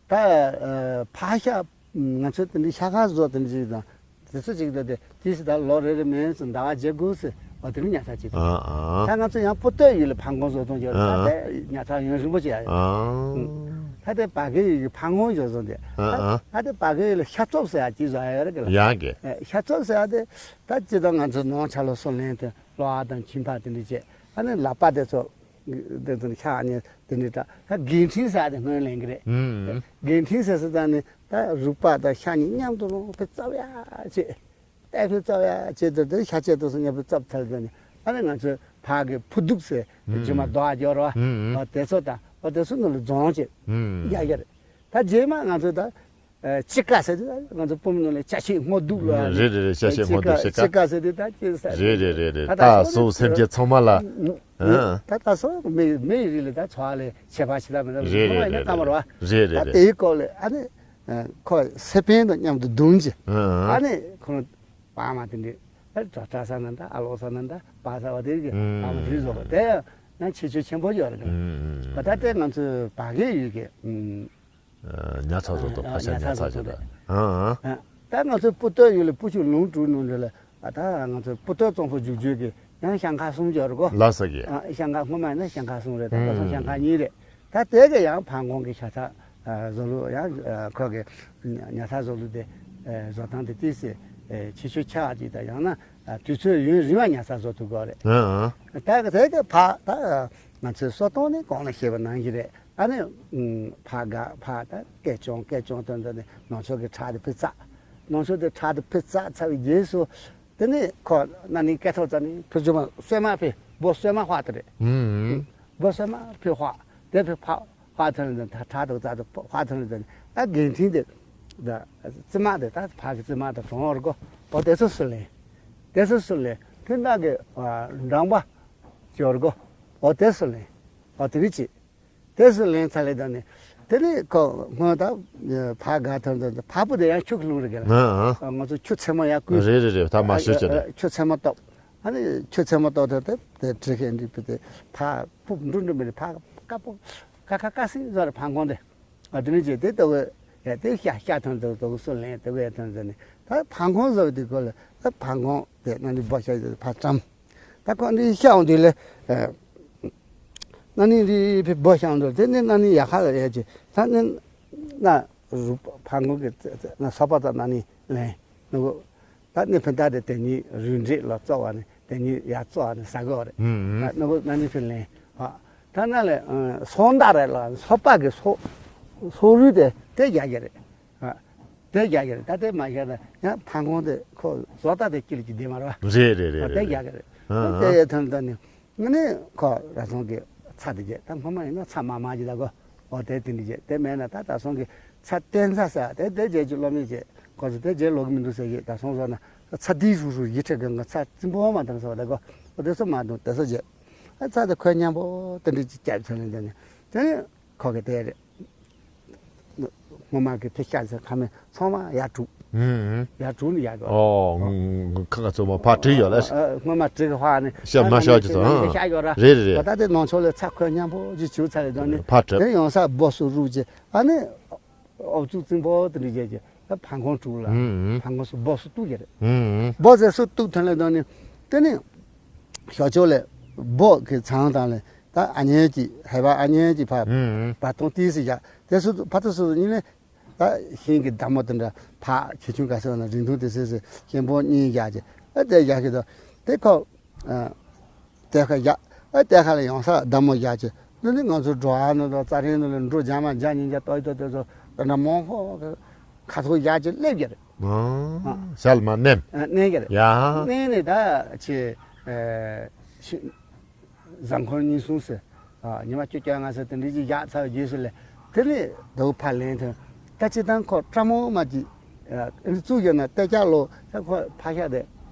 ད་ཨ་ཕག་ཤ་ང་ཚོས་དེ་འདྲའི་ཤ་ཁ་བཟོ་དེ་འདྲ་ཅིག་དང་དེ་ཚོ་ཅིག་ད་དེ་དེ་ཞིག་ད་ལོ་རེ་རེ་མིན་སུ་ཟླ་བ་བརྒྱད་དགུ་སུ་འོ་དེ་འདྲ་ཉར་ཚགས་བྱེད་ཐུབ། ཨ་ཨ། ད་ང་ཚོ་ཡང་སྤུ་སྟོད་ཡུལ་ལ་ཕག་མགོ་བཟོ་སྟངས་ཅིག་ཡོད་རེད། ཨ་ད་དེ་ཉར་ཚགས་ཡུན་རིང་པོ་ཅིག་ཡ་ཡོད། ཨ་ད་དེ་བ་གེ་ཡུལ་གྱི་ཕག་མགོ་བཟོ་སྟངས་དེ། ཨ་ཨ། ད་དེ་བ་གེ་ཡུལ་ལ་ཤ་བཙོབ་ཟེར་ཡ་ཅིག་བཟོ་ཡ་ཡོད་རེད་གི་ལ། ཡ་གི། ཨ་ཤ་བཙོབ་ཟེར་ཡ་དེ་ད་ཅི་ད་ང་ཚོ་ནང་ཆ་ལོ་སོ་ལེན་དེ་གློ་བ་དང་མཆིན་པ་དེ་འདྲ་བྱས། ཨ་ནི་ལག་པ་དེ་ཚོ། དེ་ཚོ་ཤ་ནི་དེ་འདྲའི་དྲ་ད་རྒན་འཕྲིན་ཟེར་དེ་སྔོན་ལེན་གི་རེད། ཨུམ། རྒན་འཕྲིན་ཟེར་ཟེར་ད་ནི་ད་རུས་པ་དང་ཤ་གཉིས་མཉམ་དུ་ལོང་པའི་རྩབ་ཡ་བྱེད། ལྟ་བུའི་རྩབ་ཡ་བྱེད་དུ་དེ་ཤ་བཅད་དུ་སོང་མཉམ་པའི་རྩབ་ཚར་ཟེར་ནི། ཨ་ནི་ང་ཚོས་ཕག་གི་ཕུ་དུག་ཟེར་ཨུམ། རྒྱུ་མ་རྡོ་ཨ་རྒྱོ་རོ། ཨུམ། ཨ་དེ་ཚོ་དང་ཨ་དེ་ཚོ་ནང་ལ་རྫོང་བྱེད། ཨུམ། ཡ་ཡ་རེད། ད་རྗེས་མ་ང་ཚོས་ད། ཨ་དཔྱིད་ཀ་ཟེར་དུས་ང་ཚོ་སྤོམ་ནང་ལ་ཅ་ཆས་སྔོ་སྡུག་ལ་རེད་རེད་རེད། ཅ་ཆས་སྔོ་སྡུག་དཔྱིད་ཀ་དཔྱིད་ཀ་ཟེར་དུས་ད་ཅི་ཟེར་རེད་རེད་རེད་རེད། ད་ད་སོ་སེམས་ཅན་ཚང་མ་ལ། ཨ་ད་ད་སོ་མི་མི་ཡི་རིགས་ལ་ད་འཚོ་བ་ལས་ཁྱད་པར་ཞིག་ད་མི་འདུག་རེད་རེད་རེད་རེད། ད་དེའི་སྐོར་ལས་ཨ་ནི་ཁོ་སེ་པན་དང་མཉམ་དུ་བརྡུངས་ཀྱི། ཨ་ནི་ཁོ་བག་མ་དེ་འདྲ་ཨ་གྲྭ་ས་ན་འདྲ་ཨ་ལོ་ས་ན་འདྲ་བག་ས་བ་དེ་གི་བག་མ་དེ་བཟོ་བ་དེ་ཡང་ཁྱད་ཆོས་ཆེན་པོ་ཡོད་རེད། ད་ད་ལྟའི་ང་ཚོའི་བ་གའི་ཡུལ་གྱི། ཉར་ཚགས་བཟོ་དང་ཕག་ཤ་ཉར་ཚགས་བཟོ་དང་། ཨང་ཨང་། ད་ང་ཚོའི་སྤུ་སྟོད་ཡུལ་ལ་སྤུ་ཆུ་ལུང་དྲུག་ནང་འདྲ་ལ། ད་ང་ཚོའི་སྤུ་སྟོད་གཙང་པོ་རྒྱུག་རྒྱུག་གི་ཡང་ཤང་ཁ་གསུམ་ཡོད་རེད་གོ། ལགས་སོ་གི། ཤང་ཁ་སྔོན་མ་ཡིན་ན་ཤང་ཁ་གསུམ་རེད། ད་ལྟ་སང་ཤང་ཁ་གཉིས་རེད། ད་དེ་ག་ཡང་ཕག་མགོ་གི་ཤ་ཚ་བཟོ་ལུགས་ཡང་ཁོ་གི་ཉར་ཚགས་བཟོ་ལུགས་དེ་བཟོ་སྟངས་དེ་ཏིས་ཁྱད་ཆོས་ཆགས་ཀྱི། ད་ཡང་ན་དུས་ཚོད་ཡུན་རིང་བ་ཉར་ཚགས་བཟོ་ཐུབ་གོ་རེད། ཨང་ཨང་། ད་ག་དེ་ག་ཕག་ད་ང་ཚོའི་གསོ་སྟངས་ནི་གོང་ལ་བཤད་པ་ནང་བཞིན་རེད། ཨ་ནི་ཕག་ག་ཕག་ད་སྐད་ཅོང་སྐད་ཅོང་དོན་དུ་ནི་ནང་ཆོས་ཀྱི་ཁྲག་དེ་ཕི་བཙག་ནང་ཆོས་དེ་ཁྲག་དེ་ཕི་བཙག་ཚར་བའི་རྗེས་སུ། དེ་ནི་ཁོ་ན་ནིང་སྐད་ཐོག་ཙམ་ནི་ཕི་ཇོ་མ་སོས་མ་ཕི་སྦོ་སོས་མ་ཕག་དེ་རེད། སྦོ་སོས་མ་ཕི་ཕག་དེ་ཕི་ཕག་ཕག་ཐོན་ལ་ད་ཁྲག་དེ་བཙག་དེ་ཕག་ཐོན་ལ་ད་ནི་ཨ་རྒན་འཕྲིན་དེ་ད་རྩི་མ་དེ་ད་ཕག་གི་རྩི་མ་དེ་གྲོང་བར་གོ། འོ་དེ་ཚོ་སུ་ལེན། དེ་ཚོ་སུ་ལེན་ཕི་ནག་གི་འགྲམ་པ་ཅོར་གོ། འོ་དེ་སུ་ལེན། འོ་དེ་རིགས་ཅི། དེ་སུ་ལེན་ཚར་ལེ་ད་ནི། དེ་ནི་ཁོ་སྔོན་ད་ཕག་ག་ཐོན་ད་ཕག་པོ་དེ་ཡང་ཆུ་གི་ལུང་རེད་གི་ལ། ཨ་ཨ། ང་ཚོ་ཆུ་ཚེར་མ་ཡར་བསྐུལ། རེད་རེད་རེད། ད་མ་ཤོད་ཅི་རེད། ཆུ་ཚེར་མ་གཏོགས། ཨ་ནི་ཆུ་ཚེར་མ་གཏོགས་དེ་དེ་དེ་དྲི་ཁན་འདི་པི་དེ་ཕག་ཕུབ་འབྲུ་འབྲུ་མི་རེད། ཕག་དཀར་པོ་ཁ་ཁ་དཀར་སིང་བཟོ་རེད་ཕག་མགོ་འདི། ཨ་དེ་ནས་ཅི་དེ་ལྟ་བུ་ཡ་དེ་ཤ་ཤ་ཐོན་དུ་དུ་སུ་ལེན་དུ་བས་ཐོན་ཟེར་ནས། ད་ཕ་ཁོང་བཟོ་དེ་ཁོ་ལ་ད་ཕ་ཁོང་དེ་ན་ནི་སྦོ་ཤ་ཕ་བཀྲམ། ད་ཁོ་འདི་ཤ་འོང་དུས་ལ་ན་ནི་རི་ཕི་སྦོ་ཤ་འོང་དུས་དེ་ནི་ན་ནི་ཡ་ཁ་ལ་ཡ་ཅི་ད་ནི་ན་རུ་ཕ་ཁོང་གི་ན་སོ་པ་ད་ན་ནི་ལེན་ནུ་གོ། ད་ནི་ཕན་ད་དེ་དེ་ཉིད་རུས་འདྲེས་ལ་བཙོ་བ་ནི་དེ་ཉིད་ཡ་བཙོ་བ་ནི་ཟ་གི་བ་རེད། ཨུམ་ཨུམ། ད་ནི་གོ་ན་ནི་ཕན་ལེན་ཨ། ད་ན་ལས་སོང་ད་རེད་ལ་སོ་པ་གི་སོ་སོ་རུས་དེ་དེ་རྒྱག་གི་རེད། ཨ་དེ་རྒྱག་གི་རེད། ད་དེ་མ་རྒྱག་ན་ཡང་ཕ་ཁོང་དེ་ཁོ་བཟོ་ལྟ་དེ་སྐྱིད་ལ་ཅི་བདེ་མ་རེད་བ། རེད་རེད་རེད། ཨ་དེ་རེད་རྒྱག་གི་རེད། ཨ་ཨ། དེ་ཡ་ཐོན་ད་ནི་ང་ནི་ཁོ་ར་སོང་གི་ཚ་དེ་རྒྱག་ད་སྔོན་མ་ཡིན་ན་ཚ་མ་མ་ཅི་ད་གོ། ཨོ་དེ་དེ་འདྲ་བྱས་དེ་མེད་ན་ད་ད་སོང་གི་ཚ་བསྟན་ཚ་ཟེར་དེ་དེ་རྗེས་ཀྱི་སློབ་མས་བྱས་ཁོ་ཚོ་དེ་རྗེས་ལོག་གི་མི་འདུག་ཟེར་གི་ད་སོང་ཟོ་ན་ཚ་དེའི་ཧྲུག་ཧྲུག་ཡི་ཁྲི་གང་གི་ཚ་རྩིང་པོ་མ་དང་ཟེར་བ་ད་གོ། ཨོ་དེ་ཚོ་མ་འདུག་དེ་ཚོ་བྱས་ཨ་ཚ་དེ་ཁོས་མཉམ་པོ་དེ་འདྲ་ཅིག་བརྒྱབ་ཚར་ནས་དེ་ནས་དེ་ནས་ཁོ་གི་དེ་རེད། སྔོན་མ་གི་དེ་ཤ་ཚ་ཁ་མེད་ཚང་མ་ཡར་དྲུག་ཨུམ་ཨུམ། ཡར་དྲུག་ནས་ཡར་གོ། ཨོ་ཁ་ཁ་ཚོ་མ་ཕར་བྲིས་ཡོད་ལ། ཨ་སྔོན་མ་བྲིས་གི་ཧ་ནི་ཤ་མ་ཤ་ཅི་ཚོ་ཨ་ཤ་ཡོད་ར། རེད་རེད་རེད། ད་ལྟ་དེ་ནང་ཆོག་ལས་ཚ་ཁོས་མཉམ་པོ་ཅིག་བྱུག་ཚར་རེད་དོན་ནི་ཕར་བྲིས། དེ་ཡོང་ས་སྦོ་སུ་རུག་ཅེ་ཨ་ནི་ཨོ་བཙུགས་རྩིང་པོ་དེ་འདྲ་བྱས་ཀྱི་ད་ཕ་ཁོང་དྲུག་ལ་ཨུམ་ཨུམ། ཕ་ཁོང་སུ་སྦོ་སུ་གཏུག་ཡོད་རེད། ཨུམ་ཨུམ། སྦོ་ཟེར་སུ་གཏུག་ཐོན་ལས་དོན་ནི་དེ་ནི་ཞོ་ཅོ་ལས་སྦོ་གི་ཚང་དང་ལས་ད་ཨ་ཉེ་གི་ཧེ་བ་ཨ་ཉེ་གི་ཕ་ཨུམ་ཨུམ། བ་སྟོང་ཏིས་སི་ཡ་དེ་སུ་ཕ་ཏུ་སུ་ཉིན་ལས། ད་ཤིང་གི་མདའ་མོ་དེ་འདྲ་ཕག་ཁྱི་ཆུང་ག་ཟེར་བ་ན་རིང་ཐུང་དེ་སེ་སེ་ཤིང་ཕོ་གཉིས་བཞག་ཅེ་ཨ་དེ་བཞག་གི་དོ། དེ་ཁོ་ཨ་དེ་ཁ་བཞག་ཨ་དེ་ཁ་ལ་ཡོང་ས་མདའ་མོ་བཞག་ཅེ་འདི་ནི་ང་ཚོ་འགྲོ་བ་ནི་དོ་རྩྭ་རིང་ནི་ལ་འགྲོ་རྒྱ་མ་རྒྱ་ཉིན་རྒྱ་ཏོག་ཏོག་དེ་ཚོ་དེ་འདྲ་མང་ཁོ་ཁ་ཐོག་བཞག་ཅེ་སླེབས་ཀྱི་རེད། ཨ་ཞལ་མ་མནན། ཨ་མནན་ཀྱི་རེད། ཡ་མནན་ནས་ད་ཆེ་ཨ་ཤི། གཟའ་འཁོར་གཉིས་གསུམ་ཟེར། ཨ་ཉི་མ་བཅོ་བརྒྱད་ལྔ་ཟེར་དེ་འདྲ་ཅིག་བཞག་ཚར་བའི་རྗེས་སུ་ལས་དེ་ལས་དུ་ཕར་ལེན་ཐོན། ད་ཅི་ཐང་ཁོ་བཀྲ་མོ་མ་ཅིག་ཨ་འདི་བཙུགས་ཡོད་ན་ལྟད་ཆགས་ལོ་ད་ཁོ་ཕ་ཤ་དེ་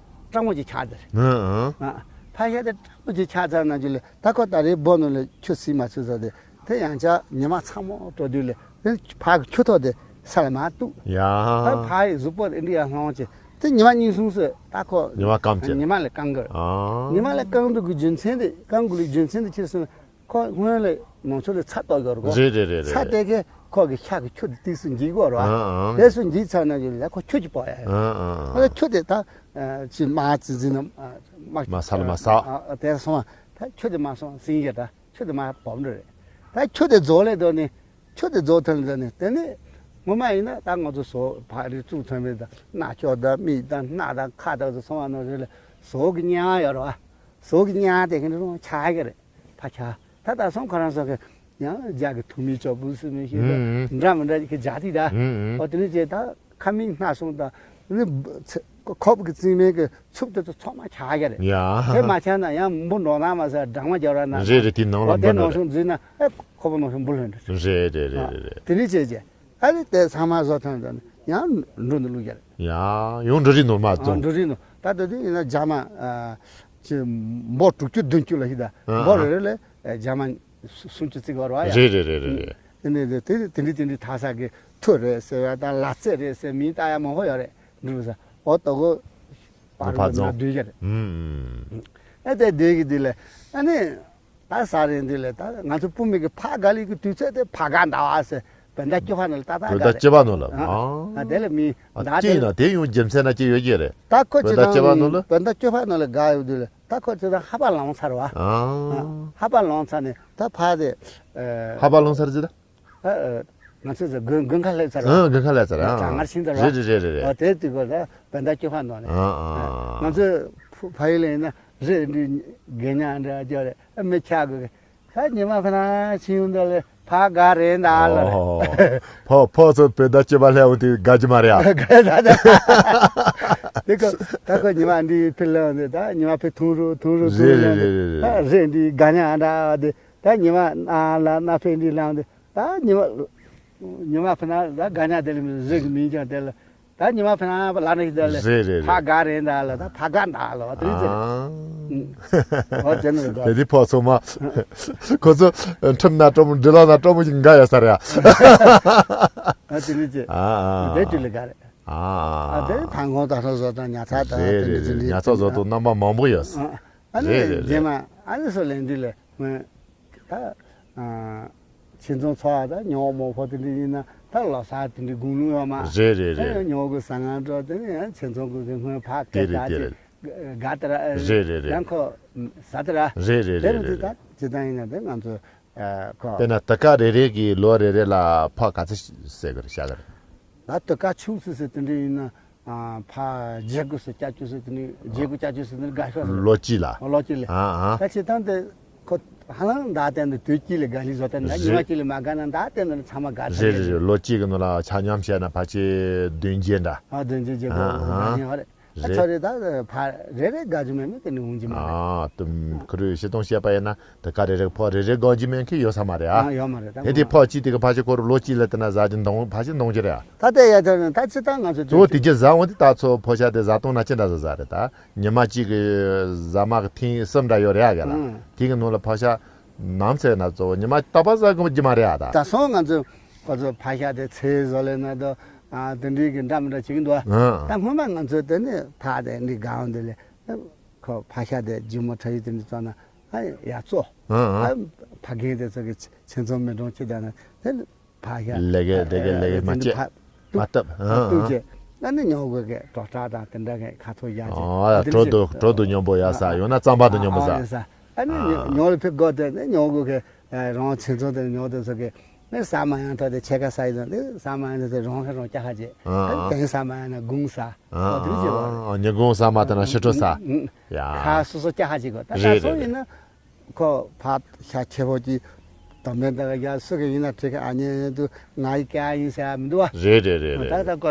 བཀྲ་མོ་ཅིག་ཆགས་དེ་རེད། ཨ་ཕ་ཤ་དེ་བཀྲ་མོ་ཅིག་ཆགས་ཚར་ན་རྒྱུ་ལས་ད་ཁོ་ད་རེས་སྦོ་ནང་ལས་ཆུ་སྲིད་མ་ཚུད་ཚར་དེ་དེ་ཡང་ཆ་ཉི་མ་ཚ་མོ་འགྲོ་དུས་ལས་དེ་ཕ་གི་ཆུ་ཐོག་དེ་ས་ལ་མ་གཏུགས། ཡ་ད་ཕ་ཡི་གཟུགས་པོ་དེ་འདི་ཡང་ལྷང་ཅིག་དེ་ཉི་མ་གཉིས་གསུམ་ཟེར་ད་ཁོ་ཉི་མ་སྐམ་ཅིག་ཉི་མ་ལས་སྐམ་གི་རེད། ཨ་ཉི་མ་ལས་སྐམ་འདུག་གི་རྒྱུ་མཚན་དེ་སྐམ་དགོས་ལས་རྒྱུ་མཚན་དེ་ཕྱིར་སོང་ཁོ་སྔོན་ལས་ནང་ཆོས་ལས་ཚྭ་གཏོར་གི་རེད་གོ། རེད་རེད་རེད་རེད། ཚྭ་དེ་གས་ཁོ་གི་ཤ་གི་ཆུ་དེ་ཏིག་སུ་འཇིག་གོ་རེད་བ། ཨ་ཨ། དེ་སུ་འཇིག་ཚར་ན་ཡོད་ལ་ཁོ་ཆུ་ཅིག་སྤོ་ཡ་ཡོད། ཨ་ཨ། ཁོ་ལ་ཆུ་དེ་ད་ཅི་མ་ཙི་ཙི་ན་མ་ས་ལ་མ་ས། ཨ་ཨ་དེ་སོང་བ་ད་ཆུ་དེ་མ་སོང་སིང་ཡ་ད་ཆུ་དེ་མ་སྤོམ་འགྲོ་རེད། ད་ཆུ་དེ་རྫོགས་ལས་དོ་ནི་ཆུ་དེ་རྫོགས་ཐོན་ལ་ནི་དེ་ནི་ངོ་མ་ཡིན་ན་ད་ང་ཚོ་བཟོ་ཕག་རི་བཙུགས་ཐོན་པའི་ད་རྣ་ཅོག་དང་མིག་དང་སྣ་དང་ཁ་དང་ཚོ་སོང་བ་ནང་བཞིན་ལ་ཟོག་གི་གཉའ་ཡོད་རེད་བ། ཟོག་གི་གཉའ་དེ་གི་ནི་རུང་ཆགས་ཀྱི་རེད། ཕ་ཆགས་ད་ད་སོང་ཁོ་རང་ཚོ་གི་ཡང་རྒྱ་གི་ཐུ་མི་ཅོག་བུ་སི་མི་ཤེས་ད་ཨུམ་འདྲ་མི་འདྲ་གི་རྒྱ་དེ་ད་ཨུམ་ཨོ་དེ་ནི་རྗེས་ད་ཁ་མིག་སྣ་ཟུང་དང་ནི་ཁོག་གི་རྩིས་མེད་གི་ཚུབ་དེ་ཚོ་ཚང་མ་ཆགས་ཀྱི་རེད། ཡ་དེ་མ་ཆགས་ན་ཡང་འབུ་འགྲོ་ན་མ་ཟད་སྦྲང་མ་རྒྱབ་ར་ན་ཨུམ་རེད་རེད། དེ་ནང་ལ་འབུ་འགྲོ་རེད། ནང་བཞིན་འཛུལ་ན་ཨེ་ཁོ་པ་ནང་བཞིན་འབུ་ལྷོད་འགྲོ་རེད། རེད་རེད་རེད་རེད། དེ་ནི་བྱས་རྗེས། ཨ་ནི་དེ་ཚང་མ་བཟོ་ཐོན་ཐོན་ཡང་འབྲུ་ནི་བླུག་ཡ་རེད། ཡ་ཡང་འབྲུ་རིགས་ནོར་མ་ཨ་བཙོང་། འབྲུ་རིགས་ནོར་ད་ལྟ་དུས་ཡིན་ན་རྒྱ་མ་ཨ་ཅི་འབོ་དྲུག་ཅུ་བདུན་ཅུ་ལ་ཞིག་ད་ཨ་འབོ་ཨ་རེ་རེ་ལ་ཨ་རྒྱ་མ་སུམ་ཅུ་བརྩི་གི་ཡོད་རེད་བ་ཡ། རེད་རེད་རེད་རེད་རེད། དེ་ནས་དེ་དེ་དེ་འདྲི་དེ་འདྲི་ཐ་ས་གི་ཐུ་རེད་ཟེར་བ་དང་ལ་རྩེ་རེད་ཟེར་མིང་བཏགས་ཡ་མང་པོ་ཡོད་རེད་འབྲུ་ས་འོ་ད་གོ་པ་རུ་ན་བསྡུས་ཡ་རེད། ཨ་དེ་བསྡུས་གི་དེ་ལ་ཨ་ནི། ད་ས་རེད་འདི་ལས་ད་ང་ཚོ་སྤུ་མི་གི་ཕ་ག་ལི་གི་དུས་ཚོད་དེ་ཕ་ག་ཟླ་བ་ཟེར་བོད་ཟླ་བཅུ་པ་ནང་ལ་ཏག་ཏག་བོད་ཟླ་ག་རེད། བཅུ་པ་ནང་ལ་ཨ་ཨ་དེ་ལ་མི་ཨ་ཟླ་ཅི་དེ་ཡིན་ན་དེ་ཡང་རྒྱུ་མཚན་ན་ཅི་ཡོད་ཀྱི་རེད། ད་ཁོ་བོད་ཅི་ཟླ་དང་བཅུ་པ་ནང་ལ་བོད་ཟླ་བཅུ་པ་ནང་ལ་ག་ཡོད་དུས་ལ་ད་ཁོ་ཅི་དང་ཧ་པ་ལོང་ཚར་བ། ཨ་ཨ་ཧ་པ་ལོང་ཚར་ནས་ད་ཕ་དེ་ཨ་ཧ་པ་ལོང་ཚར་ཟེར་ད། ཨ་ཨ་ང་ཚོས་ཟེར་དགུན་དགུན་ཁ་སླེབས་ཚར་བ། ཨ་དགུན་ཁ་སླེབས་ཚར་ཨ་གྲང་ངར་ཕྱིན་ཚར་བ། རེད་རེད་རེད་རེད། ཨ་དེ་དུས་སྐབས་ལ་བོད་ཟླ་བཅུ་པ་ནང་ནས་ཨ་ཨ་ང་ཚོས་ཕ་ཡུལ་ལ་ཡིན་ན་རེད་འདི་རྒན་ཉག་འདྲ་ཅོ་རེད་ཨ་མི་ཆགས་དགོས་གི་ད་ཉི་མ་ཕ་ན་ཕྱིན་ཡོང་ད་ལས་ཕ་དགའ་རེད་ད་ལ་རེད། ཕ་ཕ་ཚོ་བོད་ཟླ་བཅུ་པ་སླེབས་འོང་དུས་དགའ་གི་མ་རེད་ཨ། དགའ་ད་ད་དེ་ཁོ་ད་ཁོ་ཉི་མ་འདི་ཕི་ལ་འདི་ད་ཉི་མ་ཕི་ཐུང་རུ་ཐུང་རུ་ཐུང་རུ་རེད་རེད་རེད་རེད། ད་རེད་འདི་དགའ་ཉག་འདྲ་འདི་ད་ཉི་མ་ཨ་ལ་ན་ཕི་འདི་ལ་འདི། ད་ཉི་མ་ཉི་མ་ཕི་ན་ད་དགའ་ཉག་དེ་ལ་མི་རིག་མིན་ཀྱང་དེ་ལ་ད་ཉི་མ་ཕི་ན་ལ་ན་ཞིག་དེ་ལ་རེད་རེད་ཕ་རེད། དགའ་རེད་ད་ལ་ད་ཕ་དགའ་ད་ལ་བ་དེ་རིག་ཨ་ཨོ་དེ་ནི་རེད་ད། དེ་དེ་ཕོ་ཚོ་མ་ཁོ་ཚོ་ཁྲིམས་ན་སྤྲོ་མོ་འབྲི་ལོག་ན་སྤྲོ་མོ་ཞིག་འགའ་ཡ་ས་རེད་ཨ། ཨ་དེ་ནི་ཅི་ཨ་ཨ་དེ་དུས་ལ་དགའ་རེད་ཨ། ཨ་དེ་ཕ་ངོ་ད་ཧྲ་བཟོ་དང་ཉ་ཚ་དང་རེད་དེ་རེད་ནི་ཅི་རེད། ནི་ཉ་ཚ་བཟོ་དང་རྣམ་པ་མང་པོ་ཡོད་ཨ་ཨ་ནི་རེད་རེད་རྗེས་མ་ཨ་ནི་སོ་ལེན་དུས་ལ་ད། ཨ། ཁྱིམ་ཚང་ཚོ་བ་དང་ཉོ་མོ་ཕོ་དེ་འདྲ་ཡིན་ན་ད་ལོ་གསར་དེ་འདྲ་དགུང་ལོ་ཡོད་མ། རེད་རེད་རེད། ཡང་ཉོ་གི་ཟ་ང་འགྲོ་དེ་ནས་ཡང་ཁྱིམ་ཚང་གི་དེ་སྔོན་ཕ་དེ་སྐད་རེད་ག་དེ་ཅིག་རེད། དགའ་དེ་ར་རེད་རེད་རེད། ཡང་ཁོ་ཟ་དེ་ར་རེད་རེད་དེ་རེད་མི་རེད་དེ་ད་རེད། ཇི་ལྟར་ཡིན་ན་དེ་ང་ཚོ་ཁོ་དཔེར་ན་དུ་ཀ་རེ་རེ་གི་ལོ་རེ་རེ་ལ་ཕོ་ག་ཚོད་བསད་གི་རེད་བཞག་གི་རེད། ད་དུ་ཀ་ཆུང་སུ་སུ་དེ་འདྲ་ཡིན་ན། ཨ། ཕ་བརྗེ་དགོས་སུ་སྐྱ་བཅུ་སུ་དེ་ནི་བརྗེ་དགོས་སྐྱ་བཅུ་སུ་དེ་ནི་དགའ་ཤོས་སུ། ལོ་གཅིག་ལ། ཨ། ལོ་གཅིག་ལ། ཨ་ཨ། ད་ཆེ་ཐང་དེ་ཁོ་ཧ་ལམ་ཟླ་སྟེང་དུ་དུས་གཅིག་ལ་དགའ་ལི་བཟོ་སྟེ་ན་ཉི་མ་རེད། གཅིག་ལ་མ་དགའ་ན་ཟླ་སྟེང་དུ་ཚང་མ་དགའ་ཚར་རེད་རེད་རེད། ལོ་གཅིག་གི་ནང་ལ་ཆ་མཉམ་བཤད་ན་ཕལ་ཆེར་བདུན་བརྒྱད་འདྲ། ཨ། བདུན་བརྒྱད་བརྒྱད་དགོས། ཨ་ཨ། དགའ་ཉེ་བ་རེད། ཨ། རེད། ཚོ་རེ་ད་ཕ་རེ་རེ་དགའ་རྒྱུ་མེད་མི་དེ་ནི་འོང་གི་མ་རེད། ཨ། དུ་ཁུ་རུ་ཤི་སྟོང་བཤད་པ་ཡིན་ན་དུ་ཀ་རེ་རེ་ཕོ་རེ་རེ་དགའ་རྒྱུ་མེད་མཁན་ཡོད་ས་མ་རེད་ཨ། ཨ། ཡོད་མ་རེད་ད། དེ་དེ་ཕོ་གཅིག་དེ་གི་ཕ་ཆེ་ཁོ་རུ་ལོ་གཅིག་ལ་དེ་ན་ཟ་རྒྱུ་འདང་ཕ་ཆེ་འདང་རྒྱུ་རེད་ཨ། ད་དེ་ཡ་ད་ད་ཅི་ད་ང་ཚོ་གཙོ་བོ་དེ་རྒྱུ་ཟ་འོང་དེ་ད་ཚོ་ཕོ་ཤ་དེ་ཟ་སྟོང་ན་ཅི་འདྲ་ཟ་ཟ་རེད་ད། ཉི་མ་གཅིག་གི་ཟ་མ་གི་ཐེངས་གསུམ་འདྲ་ཡོད་རེད་ཨ་ག་ལ། ཨང་། དེ་གི་ནང་ལ་ཕོ་ཤ་ནམ་ཚེ་ན་གཙོ་བོ་ཉི་མ་རྟག་པར་ཟ་དགོས་རྒྱུ་མ་རེད་ཨ་ད། ད་སོང་ང་ཚོ་ཁོ་ཚོ་ཕ་ཤ་དེ་ཚེ་བཟོ་ལས་ན་དོ། ཨ། དེ་འདྲའི་གི་འདྲ་མི་འདྲ་བྱེད་ཀྱི་འདུག་ཨ། ཨང་། ད་སྔོན་མ་ང་ཚོ་དེ་ནས་ཕ་དེ་འདི་གང་དེ་ལས་ཁོ་ཕ་ཤ་དེ་ལྗིད་མོ་ཁྲ་ཡི་དེ་འདྲ་བཙོང་ན་ཨ་ཡ་གཙོ། ཨང་། ཨ། ཨང་། ཕ་རྒན་དེ་ཚོ་གི་ཁྱིམ་ཚང་མི་གྲོང་ཁྱེར་དང་ན་དེ་ནི་ཕ་ཤ་ལས་ཀ་ལས་ཀ་ལས་ཀ་མ་བྱེད་མ་བཏབ། ཨང་། ཨང་། བཏུབ་བྱས་ཨ་ནི་ཉོ་དགོས་གི་གྲོག་ཁྲག་དང་དེ་འདྲ་གི་ཁ་ཐོག་བཞག་ཅིག་ཨ། དེ་གྲོ་འདྲ་དུ་ཅིག་གྲོ་དུ་ཉོ་པོ་ཡ་ས་ཡོད་ན་རྩམ་པ་དུ་ཉོ་པོ་ཨ་ས། ཨ་ནི་ཨ། ཉོ་ལ་ཕེབས་དགོས་དེ་ནི་ཉོ་དགོས་གི་རང་ཁྱིམ་ཚང་དེ་ཉོ་དེ་ཚོ་གི་ནི་ཟ་མ་ཡང་ཐོག་དེ་ཕྱེད་ཀ་ཟ་ཡི་དང་དེ་ཟ་མ་ཡང་ཐོག་དེ་རང་ཧེ་རང་སྐྱ་ཁ་བྱེད། ཨ། ཨ་ནི་དེ་ཟ་མ་ཡང་ན་དགུང་ཟ། ཨ། ཨོ་དེ་ནི་བྱེད་པ་རེད། ཨ། ཉིན་གུང་ཟ་མ་དེ་ན་ཕྱི་དྲོ་ཟ། ཨ། ཡ། ཁ་སོ་སོ་སྐྱ་ཁ་བྱེད་དགོས་ད་རེད་ད་སོ་རེད་ཡིན་ན། རེད། ཁོ་ཕ་ཤ་ཆེ་བོ་གྱི་དོམ་པའི་འདི་ག་ཡ་སུ་གི་ཡིན་ན་ཁྲི་ཁ་ཨ་ཉེ་དུ་ང་ཡི་སྐྱ་ཡིན་ཟེར་མི་འདུག་བ། རེད་རེད་རེད་ད་རེད། ད་ཁོ་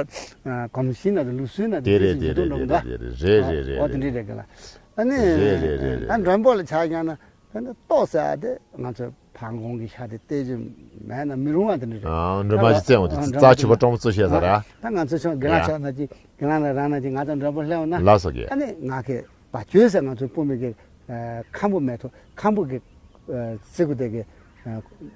གོམས་གཤིས་ན་དུ་ལུགས་སྲོལ་ན་དུ་དེ་དེ་རེད་ཅིག་དེ་མི་འདུག་འགྲོ་མི་འདུག་རེད་རེད་རེད་རེད་རེད། ཨོ་དེ་འདྲས་རེད་གི་ལ། ཨ་ནི་རེད་རེད་རེད་རེད། ད་མགྲོན་པོ་ལ་ཆ་བཞག་ན་ད་ནི་ཏོག་ཟེར་ཨ་དེ་ང་ཚོ་ཕ་གོང་གི་ཤ་དེ་སྟེར་རྒྱུ་མེད་ན་མི་རུང་བ་དེ་འདྲས་རེད། ཨ། མགྲོན་པོ་ཅིག་བཙལ་འོང་དུས་རྩ་ཆུ་བ་སྤྲང་པོ་བཙོ་ཤེས་ས་ར། ད་ང་ཚོ་ཆུང་དགེ་ལགས་ཡ། ཆགས་ན་ཅིག་དགེ་ལགས་ལ་རང་ན་ཅིག་ང་ཚོ་མགྲོན་པོ་སླེབས་འོང་ན། ལགས་སོ་གི། ཨ་ནི་ང་གི་བ་ཅོ་ཟེར་ང་ཚོའི་སྤུ་མི་གི་ཁམ་བུ་མེ་ཐོ་ཁམ་བུ་གི་རྩི་གུ་དེ་གི་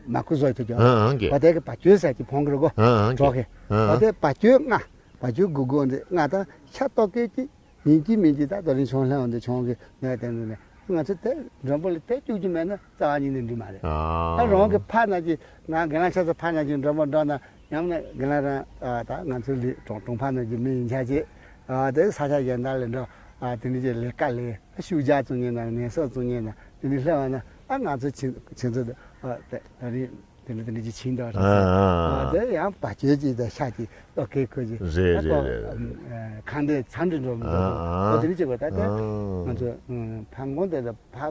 མ་ཁུ་བཟོ་ཐུ་ཅོ། ཨང་ཨང་གི། བ་དེ་གི་བ་ཅོ་ཟེར་གྱི་ཕོང་གི་རུ་གོ། ཨང་ཨང་གི། གྲོགས་གི། ཨང་། བ་དེ་བ་ཅོ་ལྔ་བ་ཅོ་དགུ་དགུ་འདི་ལྔ་དང་ཤ་ཏོག་ཀེ་ཅི་ཡིན་གྱི་མིན་གྱི་ད་དོ་རིང་ཆུང་ལྷན་འོང་འདི་ཆུང་གི་ངས་བསྟན་འདི་ནས་ང་ཚོ་དེ་མགྲོན་པོ་ལ་དེ་བཅུག་རྒྱུ་མེད་ན་རྩ་བ་ཉིད་ནས་འགྲིག་མ་རེད། ཨ། ད་རང་གི་ཕ་ན་གྱི་ང་དགེ་ལགས་ཆ་ཚོ་ཕ་ན་གྱི་མགྲོན་པོ་འགྲོ་ན། ཡང་ན་དགེ་ལགས་རང་ཨ་ད་ང་ཚོ་ལི་གྲོང་གྲོང་ཕ་ནང་གི་མི་ཡིན་ཆ་ཅེས་ཨ་དེ་ས་ཆ་གཞན་དག་ལས་འགྲོ་ཨ་དེ་འདྲ་ཅིག་ལས་ཀ་ལས་ཤུགས་རྒྱག་བཙུགས་ཉེན་ན་ངལ་གསོ་བཙུགས་ཉེན་ན་དེ་འདྲ་སླེབས་པ་ན་ཨ་ང་ཚོ་ཁྱིམ་ཁྱིམ་ཚང་དུ་ཨ་དེ་ད་རེས་དེ་འདྲ་དེ་འདྲ་ཅིག་ཕྱིན་འགྲོ་རེད་ཟེར། ཨ་ཨ་ཨ། ཨ་དེ་ཡང་བ་ཅོ་ཅིག་དང་ཤ་ཅིག་ཏོག་ཀེ་ཁོ་ཅིག་རེད་ཨ་རེད་ཁོ་རེད། ཁང་འདྲ་ཚང་འདྲ་འགྲོ་མི་འགྲོ་ཨ་ཨ། ཨོ་དེ་འདྲ་ཅིག་གོ་ད་དེ་ཨ་ང་ཚོ་ཕ་མགོ་དེ་ད་ཕ་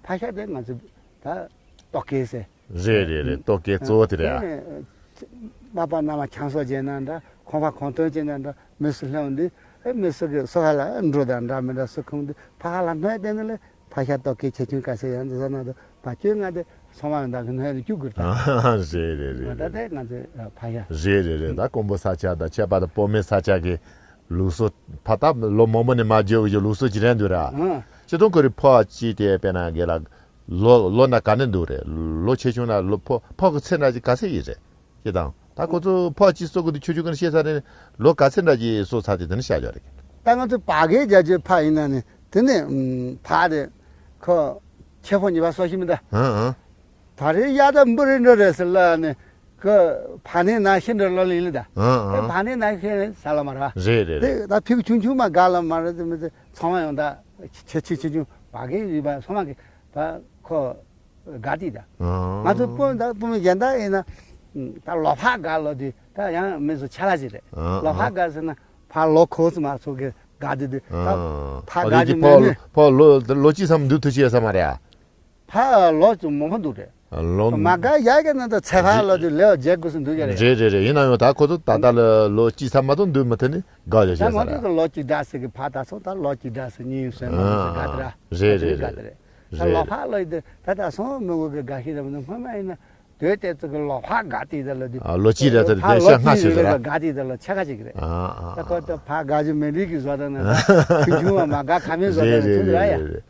ཕ་ཤ་དེ་ང་ཚོ་ད་ཏོག་ཀེ་ཟེར། རེད་རེད་རེད། ལྟོ་གོས་གཙོ་བོ་དེ་རེད་ཨ། ཨེ། པ་པ་ན་མ་ཆང་སོགས་བྱས་ན་འདྲ་ཁོང་པ་ཁོང་སྟོན་བྱས་ན་འདྲ་མི་སུ་སླེབས་འདི་ཨེ་མི་སུ་གི་སོ་ཧ་ལ་འགྲོ་དང་འདྲ་མི་འདྲ་སུ་ཁོང་འདི་ཕ་ཧ་ལ་སྣོད་བསྟན་ནི་ལས་ཕ་ཤ་ལྟོ་གོས་ཆེ་ཆུང་ག་ཚོད་ཡང་འདི་ཟ་ན་དུ་བ་ཅོ་ང་དེ་ཚང་མ་ཡང་འདྲ་གི་སྣོད་ལ་བཅུག་དགོས་ད། རེད་རེད་རེད་ང་ད་རེད། དེ་ང་ཚོ་ཕ་ཤ། རེད་རེད་རེད། ད་ཀོང་པོ་ས་ཆ་དང་ཁྱད་པར་དུ་བོད་མི་ས་ཆ་གི་ལུགས་སྲོལ་ཕ་ད་ལོ་མང་པོ་ནས་མ་བརྗེ་བའི་ལུགས་སྲོལ་ཅིག་རེད་འདུག་ར། ཨང་། སྤྱིར་བཏང་ཁོ་རའི་ཕོ་གཅིག་དེ་དཔེར་ན་རྒན་ལགས། ལོ་ལོ་ན་ག་ནས་འདུག་རེད། ལོ་ཆེ་ཆུང་ན་ལོ་ཕོ་ཕོ་གི་ཚེ་འདྲ་ཅིག་ག་ཚད་ཡིན་རེད། ཅེས་དང་ད་ཁོ་ཚོ་ཕོ་གཅིག་གསོ་གི་འདུག་ཆུང་ཆུང་གི་ཤེས་ས་རེད། ལོ་ག་ཚད་འདྲ་ཅིག་གསོ་ཚར་ཏེ་དེ་ནས་བཤད་རྒྱུ་རེད། ད་ང་ཚོ་བ་གའི་རྒྱ་ཆེ་ཕ་ཡིན་ན་ནི་དེ་ནས་ཕ་རེད། ཁོ་ཆེ་ཕོ་གཉིས་པ་གསོ་ཤི་མི་འདུག་ཨང་ཨང་། ད་རེས་གཡག་ད་འབུ་རེ་འགྲོ་རེད་ཟེར་ལ་ནི་ཁོ་ཕ་ནས་ན་ཤི་འགྲོ་ལོ་ལིན་ལི་ད། ཨང་ཨང་། ཕ་ནས་ན་ཤི་ཟ་ལ་མ་ར། རེད་རེད་རེད། དེ་ད་ཕི་གི་ཆུང་ཆུང་མ་དགའ་ལ་མ་ར་དེ་མི་ཚེ་ཚང་མ་ཡོང་ད་ཆེ་ཆེ་ཆེ་ཆུང་བ་གའི་ཡིན་པ་ཚང་མ་གི་ད་ཁོ་དགའ་དེ་ད། ང་ཚོ་སྤུན་ད་སྤུན་མི་གཞན་དག་ཡིན་ན་ད་ལོ་ཕག་དགའ་ལོ་དེ་ད་ཡང་མི་ཚོ་ཆ་ལ་ཞིག་རེད། ལོ་ཕག་དགའ་ཟེར་ན་ཕ་ལོ་ཁོ་ཚོ་མ་ཚོ་གི་དགའ་དེ་དུ་ད་ཕ་དགའ་རྒྱུ་མེད་ནི། ཕ་ལོ་ལོ་གཅིག་ཙམ་འདུག་ཐུབ་ཆེ་ས་མ་རེད་ཨ། ཕ་ལོ་ཚོ་མང་པོ་འདུག་རེད། ལོ་མ་དགའ་ཡག་གི་ན་ད་ཚེ་ཕ་ལོ་དུ་ལེའོ་རྒྱལ་དགོས་སུ་འདུག་ཡ་རེད། རེད་རེད་རེད། ཡིན་ན་ཡང་ད་ཁོ་ཚོ་ད་ལྟ་ལོ་གཅིག་ཙམ་མ་གཏོགས་འདུག་མི་ཐུབ་ནི་དགའ་ཡོད་ད་ཤེས་ས་མ་རེད། གཏོགས་ལོ་གཅིག་འདྲ་ཟེར་གི་ཕ་ད་སོང་ད་ལོ་གཅིག་འདྲ་ཟེར་གཉིས་ཡོད་སོན་མ་ཟེར་དགའ་དེ་ར། རེད་རེད་དགའ་དེ་རེད། རེད་ད་ལོ་རེད། ཕག་ལོ་ཡི་དེ་ད་ད་སོང་མི་འོ་གི་དགའ་ཤི་ར་མི་འདུག་སྔོན་མ་ཡིན་ན་དོས་ཏེ་ཚོ་གི་ལོ་ཕག་དགའ་དེ་ད་ལོ་དེ་ལོ་གཅིག་རེད་ད་ཕ་དེ་ལོ་ཤ་སྔ་གཅིག་ཤོས་རེད་རེད་ད། དགའ་དེ་ད་ལོ་ཆ་ག་ཅིག་རེད། ད་ཁོ་ད་ཕ་དགའ་རྒྱུ་མེད་རིགས་ཀྱི་བཟོ་ད་ན་ད་ཆུང་ཆུང་བ་མ་དགའ་ཁ་མེད་བཟོ་ད་ན་ཆུང་ར་ཡ།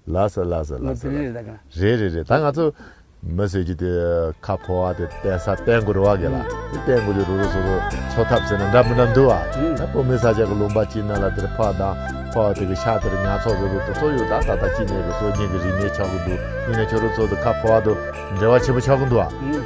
ལགས་སོ་ལགས་སོ་ལགས་སོ། ལགས་སོ་རེད་རེད་ད་ག་རེད་རེད་རེད། ད་ང་ཚོ་མི་ཟེར་རྒྱུ་དེ་ཁ་ཕོ་བ་དེ་བསྟན་ས་བསྟན་དགོས་རེད་བ་གི་ལ། དེ་བསྟན་དགོས་རྒྱུ་རུ་རུ་སོ་སོ་འཚོ་ཐབས་ཟེར་ན་འདྲ་མི་འདྲ་འདུག་བ། ད་བོད་མི་ས་ཆ་གི་ལུང་པ་གཅིག་ན་ལ་དེར་ཕོ་དང་ཕོ་བ་དེ་གི་ཤ་དེར་ཉ་ཚོ་རུ་རུ་དེ་ཚོ་ཡོད་ད་ད་ད་གཅིག་ནས་གི་སོ་གཉིས་གི་རིག་གནས་ཆགས་གི་འདུག་ཡིན་ན་ཁྱོད་རུ་ཚོ་དེ་ཁ་ཕོ་བ་དུ་འབྲེལ་བ་ཆེན་པོ་ཆགས་གི་འདུག་བ།